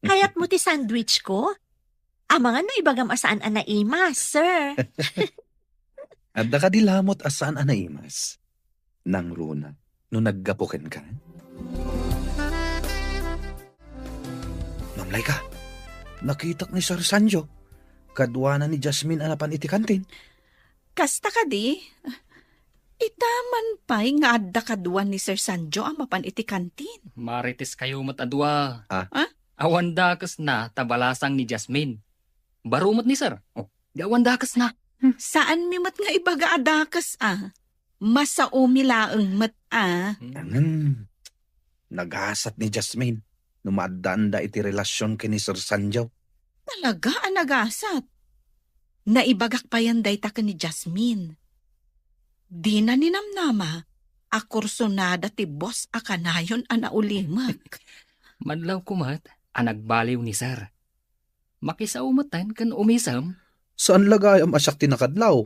Kayatmo ti sandwichko? Amangan no ibagam a saan a naimas, sir. Adda kadi lamot a saan a naimas, Nang Runa, no naggapu kenka? Ma'am Laika, nakitak ni Sir Sanjo. Kaduana ni Jasmine a napan iti kantin. Kasta kadi? Ita man pay nga adda kadua ni Sir Sanjo a mapan iti kantin. Marites kayo met a dua. Ah? Ah? Awan dakesna ta balasang ni Jasmine. Baro met ni Sir. Oh, di awan dakesna. Hmm. Saanmi met nga ibaga a dakes a. Masaomi laeng met a. Hmm. Ngan, nagasat ni Jasmine no maaddaanda iti relasyon ken ni Sir Sanjo. Talaga a nagasat? Naibagak payen dayta ken ni Jasmine. Dina ninamnama a kursunada ti boss a kanayon a naulimek. Madlaw kumat a nagbaliw ni Sir. Makisao metten ken umisem. Saan la gayam a siak ti nakadlaw.